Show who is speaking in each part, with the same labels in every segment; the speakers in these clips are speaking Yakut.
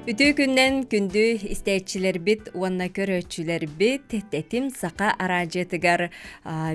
Speaker 1: Үтүө күннэн күндү истээччилэрбит уонна көрөөччүлэрбит Тэтим Саха араадьыйатыгар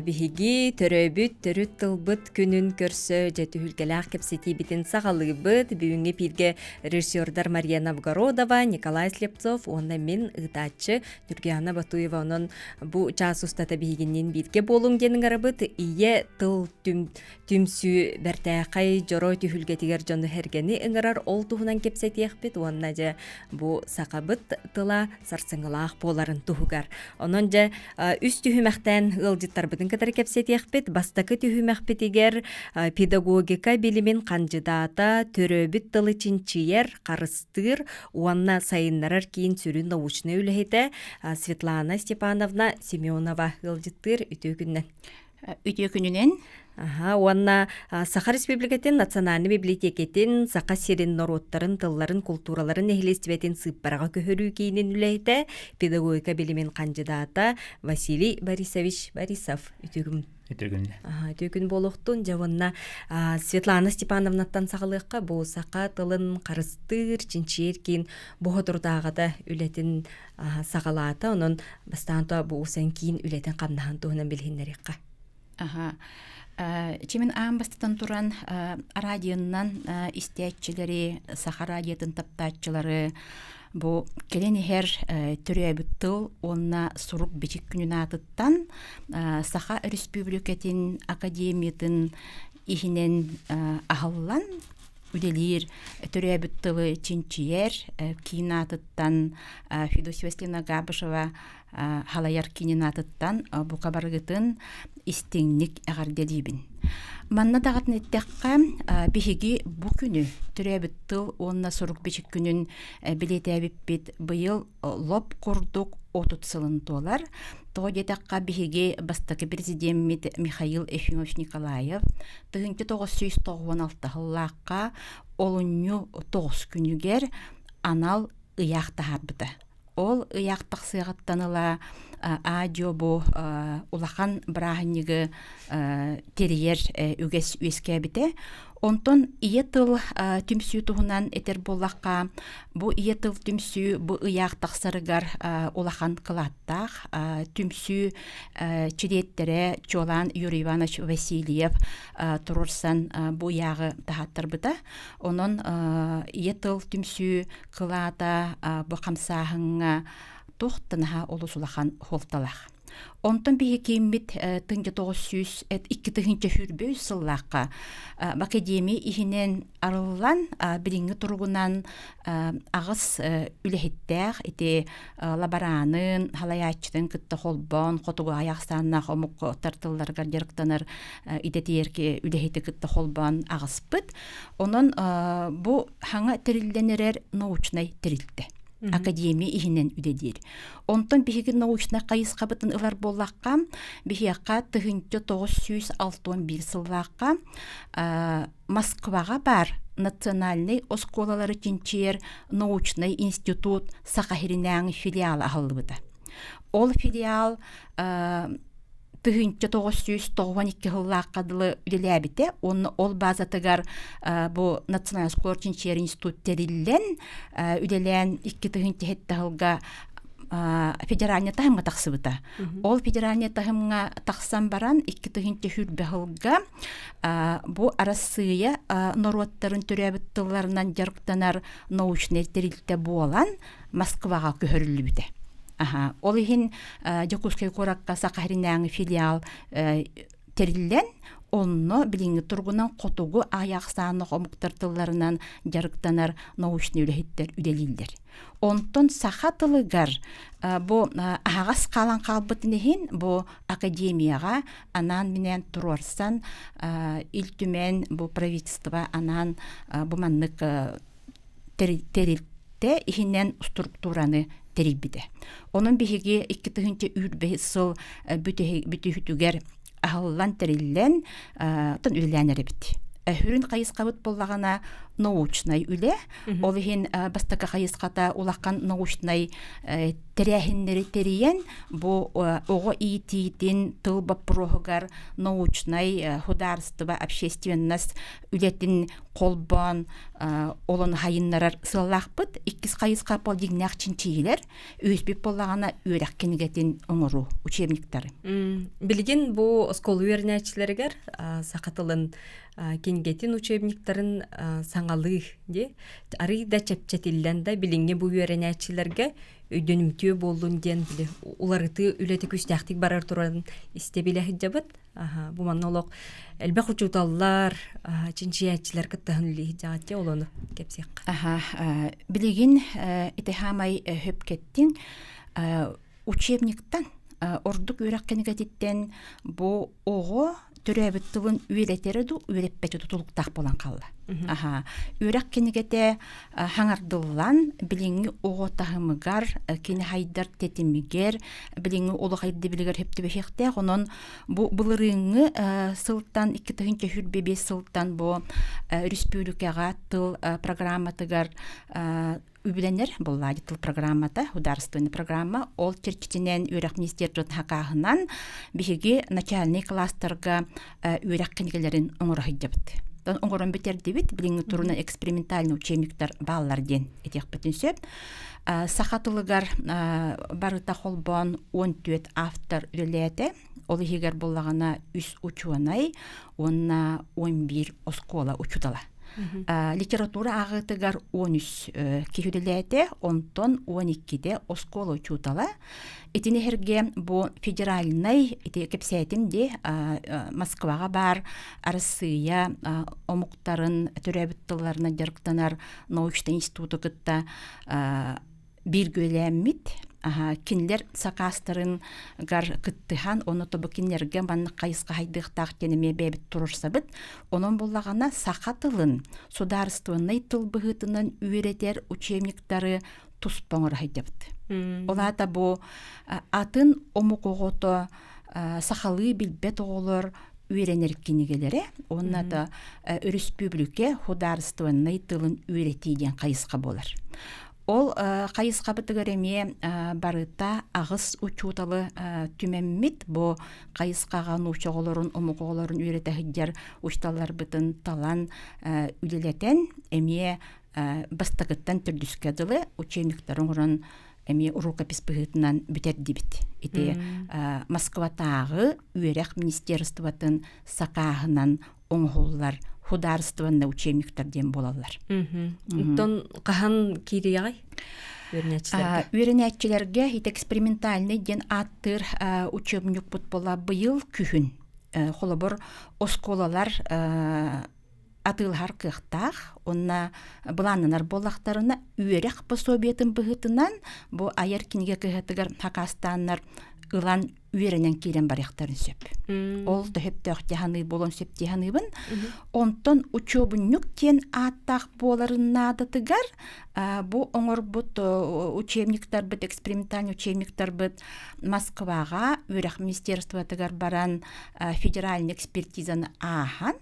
Speaker 1: биһиги төрөөбүт төрүт тылбыт күнүн көрсө дьэ түһүлгэлээх кэпсэтиибитин саҕалыыбыт. Бүгүҥҥү эпииргэ режиссердар Мария Новгородова, Николай Слепцов уонна мин ыытааччы Нюргиана Батуева онон бу чаас устата биһигинниин бииргэ буолуҥ диэн ыҥырабыт. Ийэ тыл түм Түмсүү бэртээхэй дьоро түһүлгэтигэр дьону сэргэни ыҥырар ол туһунан кэпсэтиэхпит уонна дьэ бу сахабыт тыла сарсыҥҥылаах буоларын туһугар. Онон дьэ үс түһүмэхтээн ыалдьыттарбытын кытары кэпсэтиэхпит. Бастакы түһүмэхпитигэр педагогика билимин хандьыдаата төрөөбүт тылы чинчийэр, харыстыыр уонна сайыннарар киин сүрүн научнай үлэһитэ Светлана Степановна Семенова ыалдьыттыыр. Үтүө күннэн.
Speaker 2: Үтүө күнүнэн.
Speaker 1: Аха, уонна Саха Республикатын Национальнай библиотекатын Саха сирин норуоттарын тылларын, култуураларын нэһилиэстибэтин сыыппараҕа көһөрүү киинин үлэһитэ, педагогика билимин хандьыдаата Василий Борисович Борисов. Үтүө күн.
Speaker 3: Үтүө күн.
Speaker 1: Аха, үтүө күн буолуохтун. Дьэ уонна Светлана Степановнаттан саҕалыахха бу саха тылын харыстыыр, чинчийэр киин бу соторутааҕыта үлэтин саҕалаата. Онон бастаан то бу усан киин үлэтин хамнаһын туһунан билиһиннэриэххэ.
Speaker 2: Аха. Чимин аан бастатан туран радионан истээччилэри, саха радиотын таптааччылары бу кэлэн иһэр төрөөбүт тыл уонна сурук бичик күнүн аатыттан Саха Өрөспүүбүлүкэтин Академиятын иһинэн аһыллан үлэлиир төрөөбүт тылы чинчийэр киин аатыттан Федосия Васильевна Габышева халайар киинин аатыттан бука барыгытын истиҥник эҕэрдэлиибин. Манна даҕатын эттэххэ, биһиги бу күнү төрөөбүт тыл уонна сурук-бичик күнүн билиэтээбиппит быйыл лоп курдук 30 сылын туолар. Тоҕо диэтэххэ, биһиги бастакы президеммит Михаил Ефимович Николаев 1996 сыллаахха олунньу 9 күнүгэр анал ыйаах таһаарбыта. Ол ыйаах тахсыаҕыттан ыла аадьуо бу улахан бырааһынньыгы тэрийэр үгэс үөскээбитэ. Онтон ийэ тыл түмсүү туһунан этэр буоллахха, бу ийэ тыл түмсүү бу ыйаах тахсарыгар улахан кылааттаах. Түмсүү чилиэттэрэ чуолаан Юрий Иванович Васильев туруорсан бу ыйааҕы таһааттарбыта. Онон ийэ тыл түмсүү кылаата бу хамсааһыҥҥа туох да наһаа олус улахан суолталаах. Онтон биһи кииммит 1902 сыллаахха академия иһинэн арыллан билиҥҥи туругунан аҕыс үлэһиттээх ити лаборанын халайааччытын кытта холбоон хотугу айахсааннаах омук тартылларыгар дьарыктанар идэтийэр үлэһити кытта холбоон аҕыспыт. Онон бу хаҥа тэриллэн эрэр научнай тэрилтэ академия иһинэн үлэлиир. Онтон биһиги научнай хайысхабытын ылар буоллахха, биһиэхэ 1961 сыллаахха Москваҕа баар национальнай оскуолалары чинчийэр научнай институт Саха сиринээҥи филиала аһыллыбыта. Ол филиал 1992 сыллаахха дылы үлэлээбитэ уонна ол базатыгар бу национальный оскуола чинчийэр институт тэриллэн үлэлээн 2007 сылга федеральный таһымҥа тахсыбыта. Ол федеральный таһымҥа тахсан баран 2020 сылга бу Арассыыйа норуоттарын төрөөбүт тылларынан дьарыктанар научнай тэрилтэ буолан Москваҕа көһөрүллүбүтэ. Аха. Ол иһин Дьокуускай куоракка Саха сиринээҥи филиал тэриллэн, онно билиҥҥи туругунан хотугу аҕыйах ахсааннаах омуктар тылларынан дьарыктанар научнай үлэһиттэр үлэлииллэр. Онтон саха тылыгар бу аһаҕас хаалан хаалбытын иһин бу академияҕа анаан-минээн туруорсан Ил Түмэн бу правительство анаан бу маннык тэрилтэ иһинэн структураны тэрийбитэ. Онон биһиги 2025 сыл бүтүһүтүгэр аһыллан тэриллэн, оттон үлэлээн эрэбит. Сүрүн хайысхабыт буоллаҕына, научнай үлэ. Ол иһин бастакы хайысхата улахан научнай тэрээһиннэри тэрийэн бу оҕо иитиитин тыл боппуруоһугар научнай судаарыстыба общественность үлэтин холбоон олону хайыннарар сыаллаахпыт. Иккис хайысха ол дьиҥнээх чинчийиилэр үһүспүт буоллаҕына үөрэх кинигэтин оҥоруу учебниктары.
Speaker 1: Билигин бу оскуола үөрэнээччилэригэр саха тылын кинигэтин учебниктарын саҥалыы дии арый да чэпчэтиллэн да билиҥҥи бу үөрэнээччилэргэ өйдөнүмтүө буоллун диэн били уларытыы үлэтэ күүстээхтик барар турарын истэ билэ сылдьабыт. Бу манна олох элбэх учууталлар, чинчийээччилэр кыттыһан үлэлии сылдьаҕыт дии ол ону кэпсиэххэ.
Speaker 2: Аха, билигин ити хаамай хөп кэттин учебниктан ордук үөрэх кинигэтиттэн бу оҕо төрөөбүт тылын үөрэтэрэ дуу үөрэппэтэ тутулуктаах буолан хаалла. Аха. Үөрэх кинигэтэ хаҥардыллан билиҥҥи оҕо таһымыгар, кини хайдар тэтимигэр, билиҥҥи олох ирдэбилигэр сөп түбэһиэхтээх. Онон бу былырыыҥҥы сылтан 2025 сылтан бу республикаҕа тыл программатыгар үбүлэнэр буоллаадьы тыл программата, художественный программа. Ол чэрчитинэн үөрэх министерствотын хакааһынан биһиги начальный класстарга үөрэх кинигэлэрин оҥоро сылдьабыт. Оҥорон бүтэрдибит, билиҥҥи турунан экспериментальный учебниктар бааллар диэн этиэхпитин сөп. Саха тылыгар барыта холбоон 14 автор үлэлээтэ. Ол иһигэр буоллаҕына үс учуонай уонна 11 оскуола учуутала. Литература ааҕыытыгар 13 киһи үлэлээтэ, онтон 12-те оскуола учуутала. Итини эһэргэ бу федеральнай ити кэпсээтим дии Москваҕа баар Арассыыйа омуктарын төрөөбүт тылларынан дьарыктанар научнай институту кытта бииргүөлээммит кинилэр сакаастарыгар кыттыһан ону тобу кинилэргэ маннык хайысха хайдыахтаах диэн эмиэ бэйэбит туруорсабыт. Онон буллаҕына саха тылын судаарыстыбаннай тыл быһыытынан үөрэтэр учебниктары туспа оҥоро сылдьабыт. Ол аата бу атын омук оҕото сахалыы билбэт оҕолор үөрэнэр кинигэлэрэ уонна да өрөспүүбүлүкэ судаарыстыбаннай тылын үөрэтии диэн хайысха буолар. Ол хайысхабытыгар эмиэ барыта аҕыс учууталы түмэммит. Бу хайысхаҕа нуучча оҕолорун, омук оҕолорун үөрэтэ сылдьар учууталларбытын талан үлэлэтэн эмиэ бастакыттан төрдүскэ дылы учебниктары оҥорон эмиэ рукопись быһыытынан бүтэрдибит. Ити Москватааҕы үөрэх министерствотын сакааһынан оҥоһуллар художественный учебниктар диэн буолаллар.
Speaker 1: Оттон хаһан киириэҕэй? Үөрэнээччилэргэ.
Speaker 2: Үөрэнээччилэргэ ити экспериментальный диэн ааттыыр учебникпут буола быйыл күһүн. Холобур, оскуолалар атыылаһар кыахтаах уонна былааннанар буоллахтарына үөрэх пособиетын быһыытынан бу айар кинигэ кыһатыгар хакастааннар ылан үөрэнэн киирэн барыахтарын сөп. Ол да сөптөөх дьаһаныы буолуон сөп дии саныыбын. Онтон учуобунньук диэн ааттаах буоларын наадатыгар бу оҥорбут учебниктарбыт, экспериментальный учебниктарбыт Москваҕа үөрэх министерствотыгар баран федеральный экспертизаны ааһан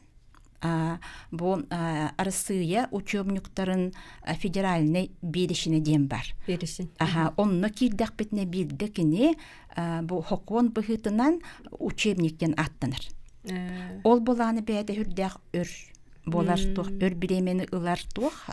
Speaker 2: бу Арассыыйа учебниктарын федеральнай биэрэшинэ диэн бар.
Speaker 1: Биэрэшин.
Speaker 2: Аха, онно киирдэхпитинэ биирдэ кини бу хокуон быһыытынан учебник диэн ааттанар. Ол былааны бэйэтэ үрдээх өр буолар туох өр бириэмэни ылар туох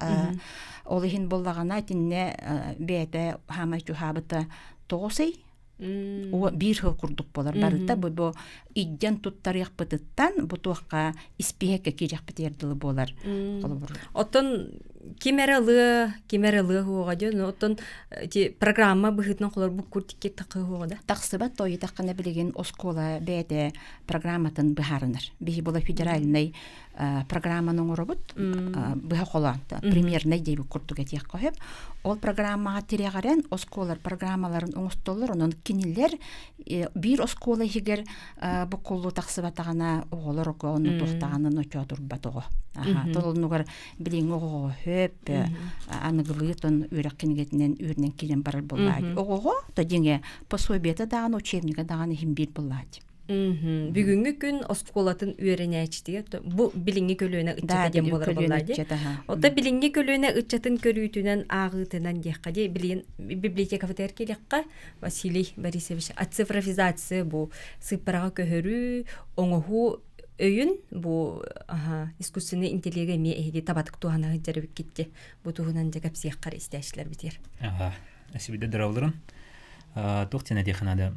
Speaker 2: ол иһин буоллаҕына итиннэ бэйэтэ хаамай чуһаабыта тоҕус ый биир сыл курдук буолар барыта бу бу иддьэн туттарыахпытыттан бу туохха испииһэккэ киириэхпитигэр дылы буолар холобур
Speaker 1: Оттон ким эрэ ылыа, ким эрэ ылыа уоҕа диэн, оттон ити программа быһыытынан холор бу куртикки тахыы уоҕа да?
Speaker 2: Тахсыбат тойутаххына билигин оскуола бэйэтэ программатын быһаарынар. Биһи була федеральный программаны оҥоробут быһа холоон примерный диэбит курдук этиэххэ сөп ол программаҕа тирэҕирэн оскуолар программаларын оҥостоллор онон кинилэр биир оскуола иһигэр буккуллуу тахсыбатаҕына оҕолор онно туохтаҕына ночоотурбат оҕо толонугар билиҥҥи оҕоҕо хөп аныгылыы тон үөрэх кинигэтинэн үөрэнэн киирэн барар буоллаат оҕоҕо то дьиҥэ пособиета даҕаны учебнига даҕаны иһин биир буоллаат.
Speaker 1: Бүгүҥҥү күн оскуолатын үөрэнээччитигэр бу билиҥҥи көлүөнэ ыччата диэн буолар буоллаа дии. Оттон билиҥҥи көлүөнэ ыччатын көрүүтүнэн ааҕыытынан диэххэ дии билигин библиотекабытыгар кэлиэххэ Василий Борисович оцифровизация бу сыыппараҕа көһөрүү оҥоһуу өйүн бу искусственный интеллеги эмиэ эһиги табатык туһана сылдьар эбиккит бу туһунан дьэ кэпсиэххэр истээччилэрбитигэр.
Speaker 3: Аха, сибидэ дыралларын туох диэн этиэххэ наада.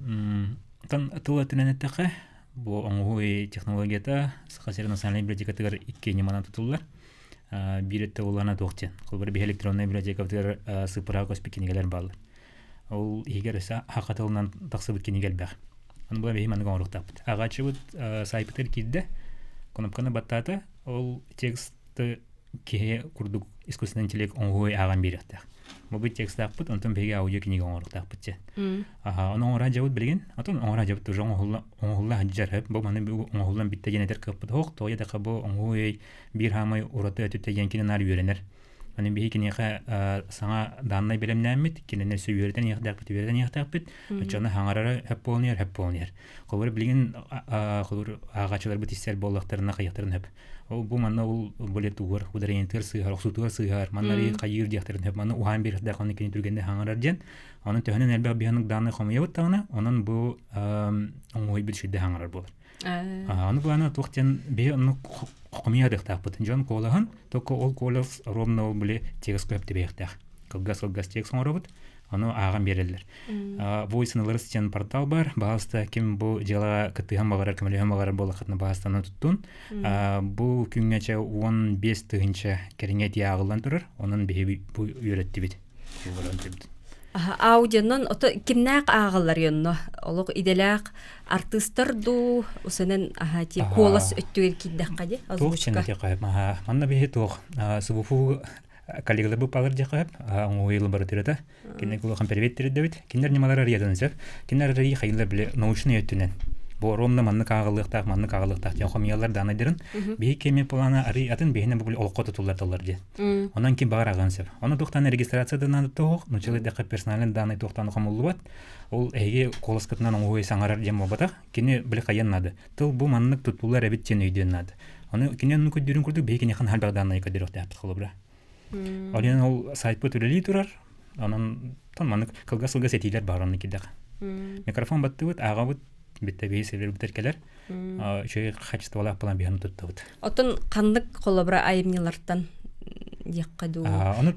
Speaker 3: Тан тыл өттүнэн эттэххэ, бу оҥоһуу технологията Саха сирин национальнай библиотекатыгар икки ньыманан тутуллар. Биир өттө улаана туох диэн. Холобур, биһи электроннай библиотекабытыгар сыыппараҕа көспүт кинигэлэр бааллар. Ол иһигэр өссө саха тылынан тахсыбыт кинигэ элбэх. Ону була биһи маннык оҥоруохтаахпыт. Аҕааччыбыт саайпытыгар киирдэ, кнопканы баттаата, ол тексты киһи курдук искусственный интеллект оҥоһуой ааҕан биэриэхтээх. Бу бит текстаахпыт, онтон биһиги аудио кинигэ оҥоруохтаахпыт дьэ. Аха, ону оҥоро дьабыт билигин, отон оҥоро дьабыт уже оҥоһулла оҥоһулла сылдьар сөп. Бу маны оҥоһуллан бүттэ диэн этэр кыахпыт суох. Тоҕо диэтэххэ бу оҥоһуу биир хаамай ураты өттүттэн диэн кини наар үөрэнэр. Аны биһи киниэхэ саҥа дааннай бэлэмнээммит, кинини өссө үөрэтэн иһиэхтээхпит, үөрэтэн иһиэхтээхпит. Оччоҕуна хаҥарара хөп буолан иһэр, хөп буолан иһэр. Холобур, билигин холобур, ааҕааччыларбыт истэр буоллахтарына хайыахтарын сөп. Ол бу манна ол боле тугар, ударениетыгар сыыһар, охсуутугар сыыһар, манна хайыыр диэхтэрин сөп, манна уһаан биэриэхтээх, онно кини түргэнник хаҥарар диэн. Онон төһөнөн элбэх биһаннык дааннай хомуйабыт даҕаны, онон бу оҥоһуйбут сүрдэ хаҥарар буолар. Аны былаана туох диэн биһи оннук хомуйа дыахтаахпыт. Дьон куолаһын, только ол куолас ровно ол били текст көп тибиэхтээх. Кылгас-кылгас текст оҥоробут, ону ааҕан биэрэллэр. Voice Analytics диэн портал бар. Баҕаста ким бу дьыалаҕа кыттыһан баҕарар, көмөлөһөн баҕарар буоллаххытына баҕастанан туттун. Бу күҥҥэ чэ 15 тыһыынча кэриҥэ этии ааҕыллан турар. Онон биһи бу үөрэттибит.
Speaker 1: Аудионон ото кимнээх ааҕаллар онно олох идэлээх артыыстар дуу усанан аха ти куолас өттүгэр киирдэххэ ди
Speaker 3: озвучка манна биһи туох СВФУ коллегалар буппалар диэххэ оҥоһуу лабораторията кинилэр улахан привет тирдэбит кинилэр ньымалар арыйатын сөп кинилэр арыйы хайылар били научный өттүнэн бу ровно маннык ааҕылыахтаах маннык ааҕылыахтаах диэн хомуйаллар даанайдарын биһи кеми плана арый атын биһине бу олоххо тутуллар тыллар диэн Онон ким баҕар аҕыан сөп. Ону туохтан регистрациядан туох, нуччалыы дэххэ персональный данные туохтан хомуллубат. Ол эһиги куоласкытынан оҥоһуй саҥарар диэн буолбатах. Кини били хайыан наада. Тыл бу маннык туттуллар эбит диэн өйдүөн наада. Ону кини оннук көрдүүрүн курдук биһиги киниэхэ наһаа элбэх дааннайы көрдөрүөхтээхпит холобура. Ол иһин ол сайтпыт үлэлии турар. Онон тон маннык кылгас-кылгас этиилэр баар онно киирдэххэ. Микрофон баттыбыт, ааҕабыт, бүттэ биһи сервербитер кэлэр. Үчүгэй качестволаах буолан биһиэхэ туттабыт.
Speaker 1: Оттон ханнык холобура айымньылартан диэххэ дуу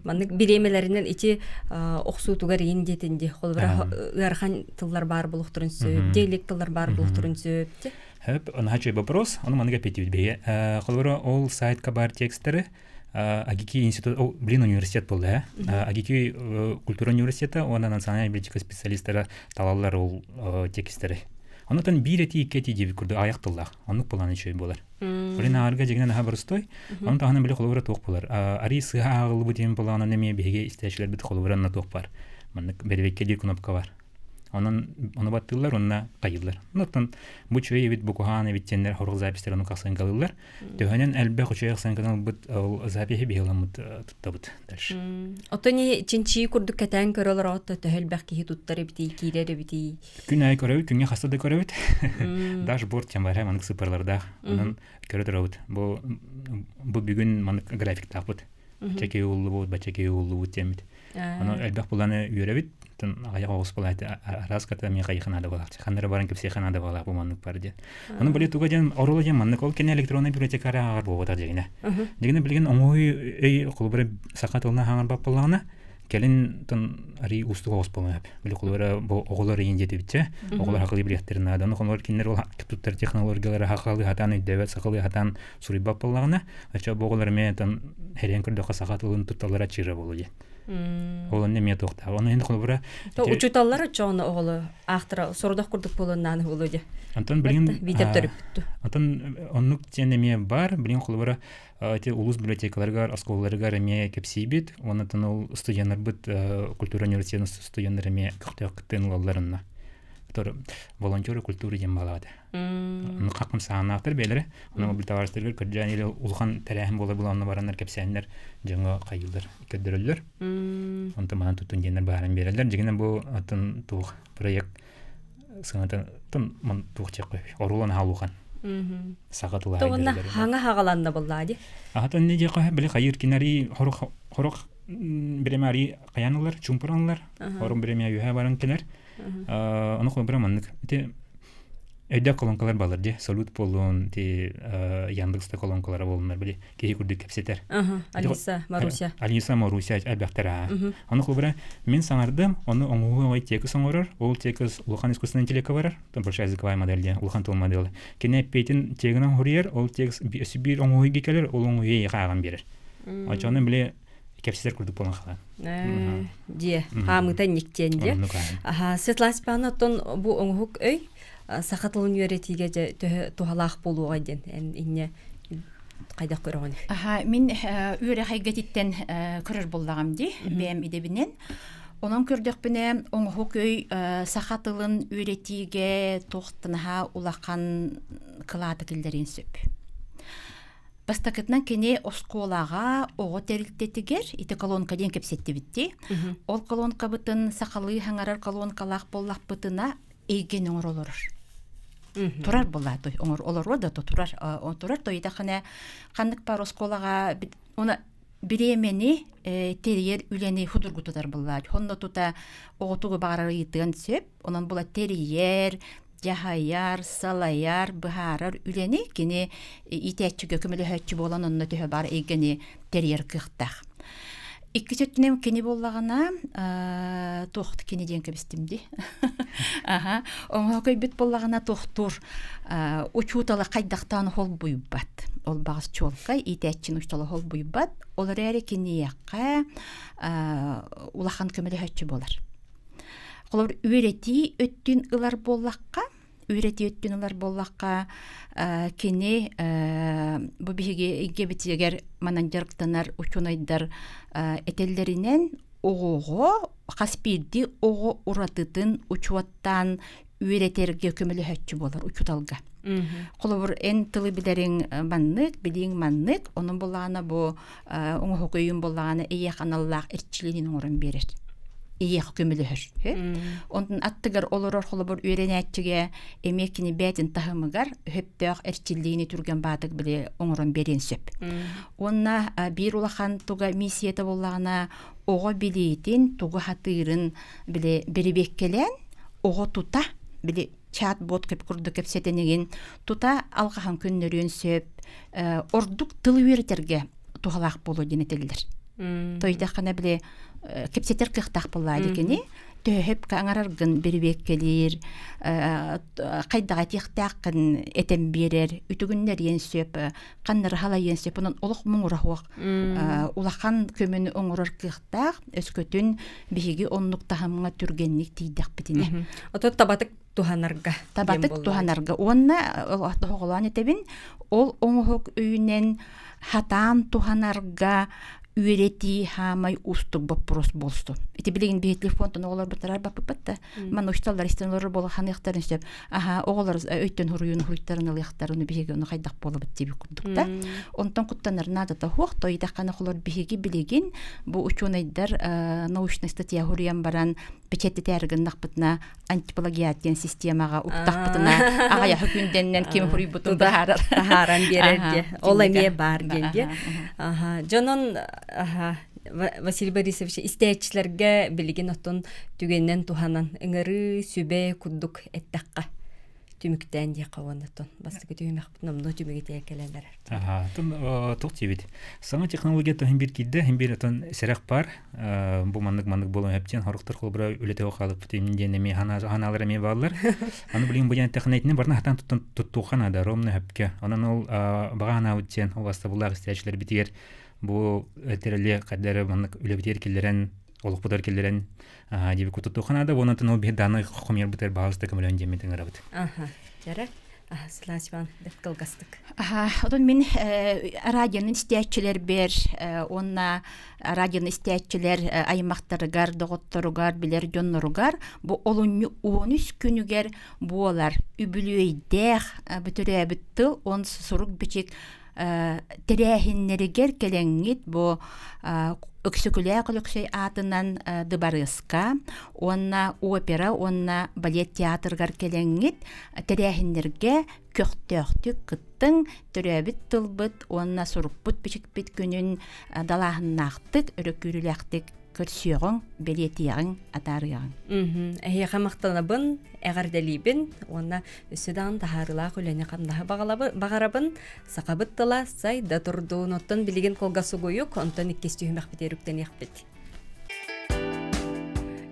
Speaker 1: маннык бириэмэлэринэн ити охсуутугар иин диэтин ди холобура ыарахан тыллар баар буолуохтарын сөп диалект тыллар баар буолуохтарын сөп
Speaker 3: Хөп, наһаа үчүгэй вопрос. Ону маннык эппиэттиибит биһиги. Холобура, ол сайтка баар текстеры АГИКИ институт, о, блин, университет буолла, э? АГИКИ культура университета уонна национальная библиотека специалистара талаллар ол текстери. Онотон биир этии, икки этии диэбит курдук аҕыйах тыллаах. Оннук буолан үчүгэй буолар. Блин, аарга дьигинэн аһа боростой. Ону таһынан били холобура туох буолар. Арий сыһа ааҕыллыбыт диэн буолаҕынан эмиэ биһиги истээччилэрбит холобура туох бар. Маннык бэрэбиэккэ диир кнопка бар. Онон ону баттыыллар уонна хайыыллар. Оттон бу үчүгэй эбит, бу куһаҕан эбит диэннэр хорох записьтэр ону хасыҥкалыыллар. Төһөнөн элбэх үчүгэй хасыҥканы ылбыт ол запиһи биһи ыламмыт туттабыт дальше.
Speaker 1: Оттон чинчии курдук кэтээн көрө олороҕут төһө элбэх киһи туттар эбитий, киирэр эбитий?
Speaker 3: Күн аайы көрөбүт, күҥҥэ хаста да көрөбүт. Дашборд диэн бар, маннык сыппаралардаах. Онон көрө турабыт. Бу бу бүгүн маннык графиктаахпыт. Чэки ууллубут, бачаки ууллубут диэммит. Ону элбэх буланы үөрэбит. Тон аҕыйах оҕус булаат араас ката миэхэ хайыха наада буолаах. Ханнара баран кэпсиэхэ наада буолаах бу маннык бар диэн. Ону били туга диэн оруола диэн маннык ол кэннэ электроннай библиотекаҕа ааҕар буолбатах дьигинэ. Дьигинэ билигин оҥоһуй өй холобура саха тылына хаҥарбат буоллаҕына кэлин тон арый уустук оҕус буолуон сөп. Били холобура бу оҕолор ийин диэтибитчэ оҕолор хахылыы билиэхтэрин наада. Ону холобура кинилэр ол туттар технологиялары хахалыы хатаан өйдөөбөт, сахалыы хатаан суруйбат буоллаҕына, оччо бу оҕолор эмиэ тон хэрийэн көрдөххө саха тылын тутталлара чыыра буолуо диэн. Ол онно эмиэ туохтаах. Ону иһин холобура
Speaker 1: Учууталлар оччоҕуна оҕолу аахтара сорудах курдук буолуоннааны буолуо дии.
Speaker 3: Антон билигин
Speaker 1: Биитэр төрөппүттү.
Speaker 3: Антон оннук диэн эмиэ бар. Билигин холобура ити улуус библиотекаларыгар, оскуолаларыгар эмиэ кэпсиибит. Уонна ол студеннарбыт культура университетын студеннар эмиэ көхтөөх кыттыын ылалларынна. Волонтеры культуры диэн баалаата. Ону хакым саҕанаахтар бэйэлэрэ. Ону бу табаарыстарыгар көрдөөн или улахан тэрээһин буолар була онно бараннар кэпсээннэр дьоҥҥо хайыыллар көрдөрөллөр. Онтон манан туттун диэннэр бааран биэрэллэр. Дьигинэн бу атын туох проект сыҥата тон ман туох диэххэ оруолан хаалухан саха тыла
Speaker 1: Тоҕунна хаҥа хаҕаланна буллаа ди.
Speaker 3: Ахатан не диэххэ били хайыр кинари хорох хорох биремари хаян ылар чумпуран ылар хором биремя үһэ баран кэлэр ону холбура маннык ити өйдөөх колонкалар балар ди салют болуун ти Яндекста колонкалара болуннар били киһи курдук кэпсэтэр
Speaker 1: Алиса Маруся
Speaker 3: Алиса Маруся элбэхтэр аа ону холбура мин саҥардым ону оҥоһуу ой текст оҥорор ол текст улахан искусственный интеллекка барар большая языковая модель диэн улахан тыл модель кини эппиэтин тегынан хоруйар ол текст өссө биир оҥоһууга кэлэр ол оҥоһуу эйиэхэ ааҕан биэрэр оччоҕуна били кэпсэтэр курдук буолан хаалар
Speaker 1: дьиэ хаамыыта никтиэн дьиэ аха Светлана Степановна оттон бу оҥоһук өй саха тылын үөрэтиигэ дьэ төһө туһалаах буолуоҕай диэн эн инньэ хайдах көрөҕүн
Speaker 2: аха мин үөрэх эйгэтиттэн көрөр буоллаҕым дии бэйэм идэбинэн онон көрдөхпүнэ оҥоһук өй саха тылын үөрэтиигэ туохтанаһа улахан кылааты киллэриэн сөп Бастакытынан кини оскуолаҕа оҕо тэрилтэтигэр ити колонка диэн кэпсэттибиттии. Ол колонкабытын сахалыы хаҥарар колонкалаах буоллахпытына эйгэни оҥоро олорор. Турар буоллаа оҥор олоруо да турар турар тойдахына ханнык пар оскуолаҕа уна бириэмэни тэрийэр үлэни худургу тутар буоллаа. Хонно тута оҕотугу баҕарар ыйытыан сөп. Онон була тэрийэр, дьаһайар, салайар, быһаарар үлэни кини иитээччигэ көмөлөһөөччү буолан онно төһө баар эйгэни тэрийэр кыахтаах. Иккис өттүнэн кини буоллаҕына туох кини диэн кэбистим дии. Аха. Оҥоһо көйбүт буоллаҕына туохтуур учуутала хайдахтаан холбуйбат. Ол баҕас чуолкай иитээччини учуутала холбуйбат. Ол эрээри киниэхэ улахан көмөлөһөөччү буолар. Холобур, үөрэтии өттүн ылар буоллахха, үөрэтии өттүн ылар буоллахха, кини бу биһиги эйгэбитигэр манан дьарыктанар учуонайдар этэллэринэн оҕоҕо хас биирдии оҕо уратытын учуоттаан үөрэтэргэ көмөлөһөөччү буолар учууталга. Холобур, эн тылы билэриҥ маннык, билииҥ маннык, онон буллаҕына бу оҥоһук өйүн буллаҕына эйиэхэ аналлаах эрчилиин оҥорон биэрэр. Эйиэхэ көмөлөһөр. Онтон аттыгар олорор холобур үөрэнээччигэ эмиэ кини бээтин таһымыгар өһөптөөх эрчиллиини түргэн баатык били оҥорон биэриэн сөп. Уонна биир улахан туга миссията буоллаҕына оҕо билиитин, тугу хатыырын били бирибиэккэлээн оҕо тута били чат-бот курдук кэпсэтинигин тута алҕаһан көннөрүөн сөп ордук тыл үөрэтэргэ туһалаах буолуо диэн этэллэр. Тойдаххына били кэпсэтэр кыахтаах буоллаа дикини төһөп аҥараргын бирибиэккэлиир хайдаҕа этиэхтээххин этэн биэрэр үтүгүннэриэн сөп ханнары халайыан сөп онон олох муҥура суох улахан көмөнү оҥорор кыахтаах өскөтүн биһиги оннук таһымҥа түргэнник тиийдэхпитинэ
Speaker 1: Ото табатык туһанарга
Speaker 2: табатык туһанарга уонна тоһоҕолоон этэбин ол оҥоһук өйүнэн хатаан туһанарга үөрэтии хаамай уустук боппуруос буолсу. Ити билигин биһи телефонтан оҕолор бытарар баппыппыт да манна учууталлар истэн олорор буола ханыахтарын сөп. Аха оҕолор өйтөн хуруйун хуруйтарын ылыахтар ону биһиги ону хайдах буолабыт диэби курдук да. Онтон куттанар наадата суох тойдаххана холор биһиги билигин бу учуонайдар научный статья хуруйан баран печеттитээр гыннахпытына антиплагиат диэн системаҕа уктахпытына аҕайах күндэннэн ким хуруйбутун быһаарар
Speaker 1: таһааран биэрэр диэ ол эмиэ баар диэн диэ аха дьонон аха Василий Борисович истээччилэргэ билигин оттон түгэнинэн туһанан ыҥырыы сүбэ курдук эттэххэ түмүктээн диэххэ уонна оттон бастакы түһүмэхпит номнуо түмүгүтэ кэлэн эрэр.
Speaker 3: Аха, тон туох диэбит. Саҥа технология иһин биир киирдэ, иһин биир отон сэрэх баар. Бу маннык-маннык буолан өптен хорохтор холобура үлэтэ хаалыппыт диэн эмиэ ханаалар эмиэ бааллар. Аны билигин бу диэн технологияны барна хатан туттан туттуохха наада, ровно хөпкө. Онон ол баҕа ханаабыт диэн ол астабыллаах истээчилэр битигэр бу тэрили хайдары маннык үлэбитигэр киллэрэн олохпутугар киллэрэн диэби кутуттуохха наада уонна ол биһи дааны хомуйарбытыгар баһаалыста көмөлөөн диэммит ыҥырабыт.
Speaker 1: Аха, дьэрэ. Светлана Степановна, бэрт кылгастык.
Speaker 2: Отон мин радионы истээччилэрбэр уонна радионы истээччилэр аймахтарыгар, доҕотторугар, билэр дьонноругар бу олунньу 13 күнүгэр буолар үбүлүөйдээх бүтүрээбит тыл он сурук бичик тэрээһиннэригэр кэлэҥҥит бу Өксөкүлээх Өлөксөй аатынан дыбарыаска уонна опера уонна балет театрыгар кэлэҥҥит тэрээһиннэргэ көхтөөхтүк кыттыҥ, төрөөбүт тылбыт уонна сурукпут-бичикпит күнүн далааһыннаахтык, өрөкүүрүүлээхтик көрсүөҕүҥ, бэлиэтиэҕиҥ, атаарыаҕыҥ.
Speaker 1: Эһиэхэ махтанабын, эҕэрдэлиибин уонна өссө даҕаны таһаарыылаах үлэни-хамнаһы баҕарабын. Сахабыт тыла сайда турдун. Оттон билигин кылгас угуйук, онтон иккис түһүмэхпитигэр үктэниэхпит.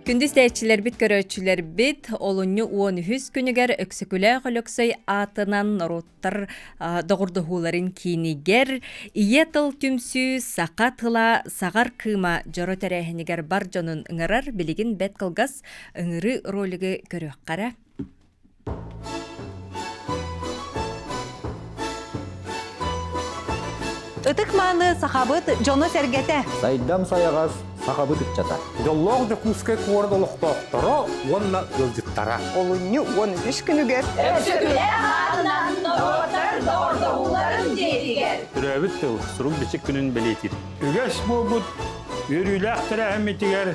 Speaker 1: Күндү истээччилэрбит, көрөөччүлэрбит, олунньу 13 күнүгэр Өксөкүлээх Өлөксөй аатынан норуоттар доҕордоһууларын киинигэр Ийэ тыл түмсүү саха тыла саҕар кыыма дьоро тэрээһинигэр бар дьонун ыҥырар билигин бэт кылгас ыҥырыы ролигы көрүөххэ
Speaker 4: Ытык мааны сахабыт дьоно-сэргэтэ.
Speaker 5: Сайдам сайаҕас сахабыт ыччата.
Speaker 6: Дьоллоох Дьокуускай куорат олохтоохторо уонна ыалдьыттара.
Speaker 4: Олунньу 13 күнүгэр
Speaker 7: Өксөкүлээх аатынан норуоттар доҕордоһууларын дьиэтигэр
Speaker 8: Төрөөбүт тыл сурук-бичик күнүн бэлиэтиир.
Speaker 6: Үгэс буолбут үөрүүлээх тэрээһиммитигэр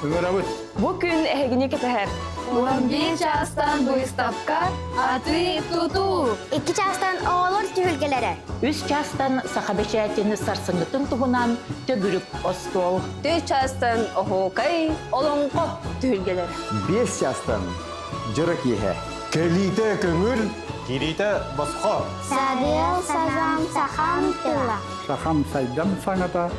Speaker 6: ыҥырабыт.
Speaker 9: Бу күн эһигини кэтэһэр.
Speaker 7: 11 чаастан быыстапка атыы-тутуу.
Speaker 10: 2 чаастан оҕолор түһүлгэлэрэ.
Speaker 11: 3 чаастан саха бэчээтин сарсыҥҥытын туһунан төгүрүк остуол.
Speaker 9: 4 чаастан оһуокай, олоҥхо түһүлгэлэрэ.
Speaker 5: 5 чаастан дьоро киэһэ.
Speaker 12: Кэлиитэ көҥүл, киириитэ босхо.
Speaker 10: Сарыал сазам сахам тыла.
Speaker 13: Сахам сайдам саҥата,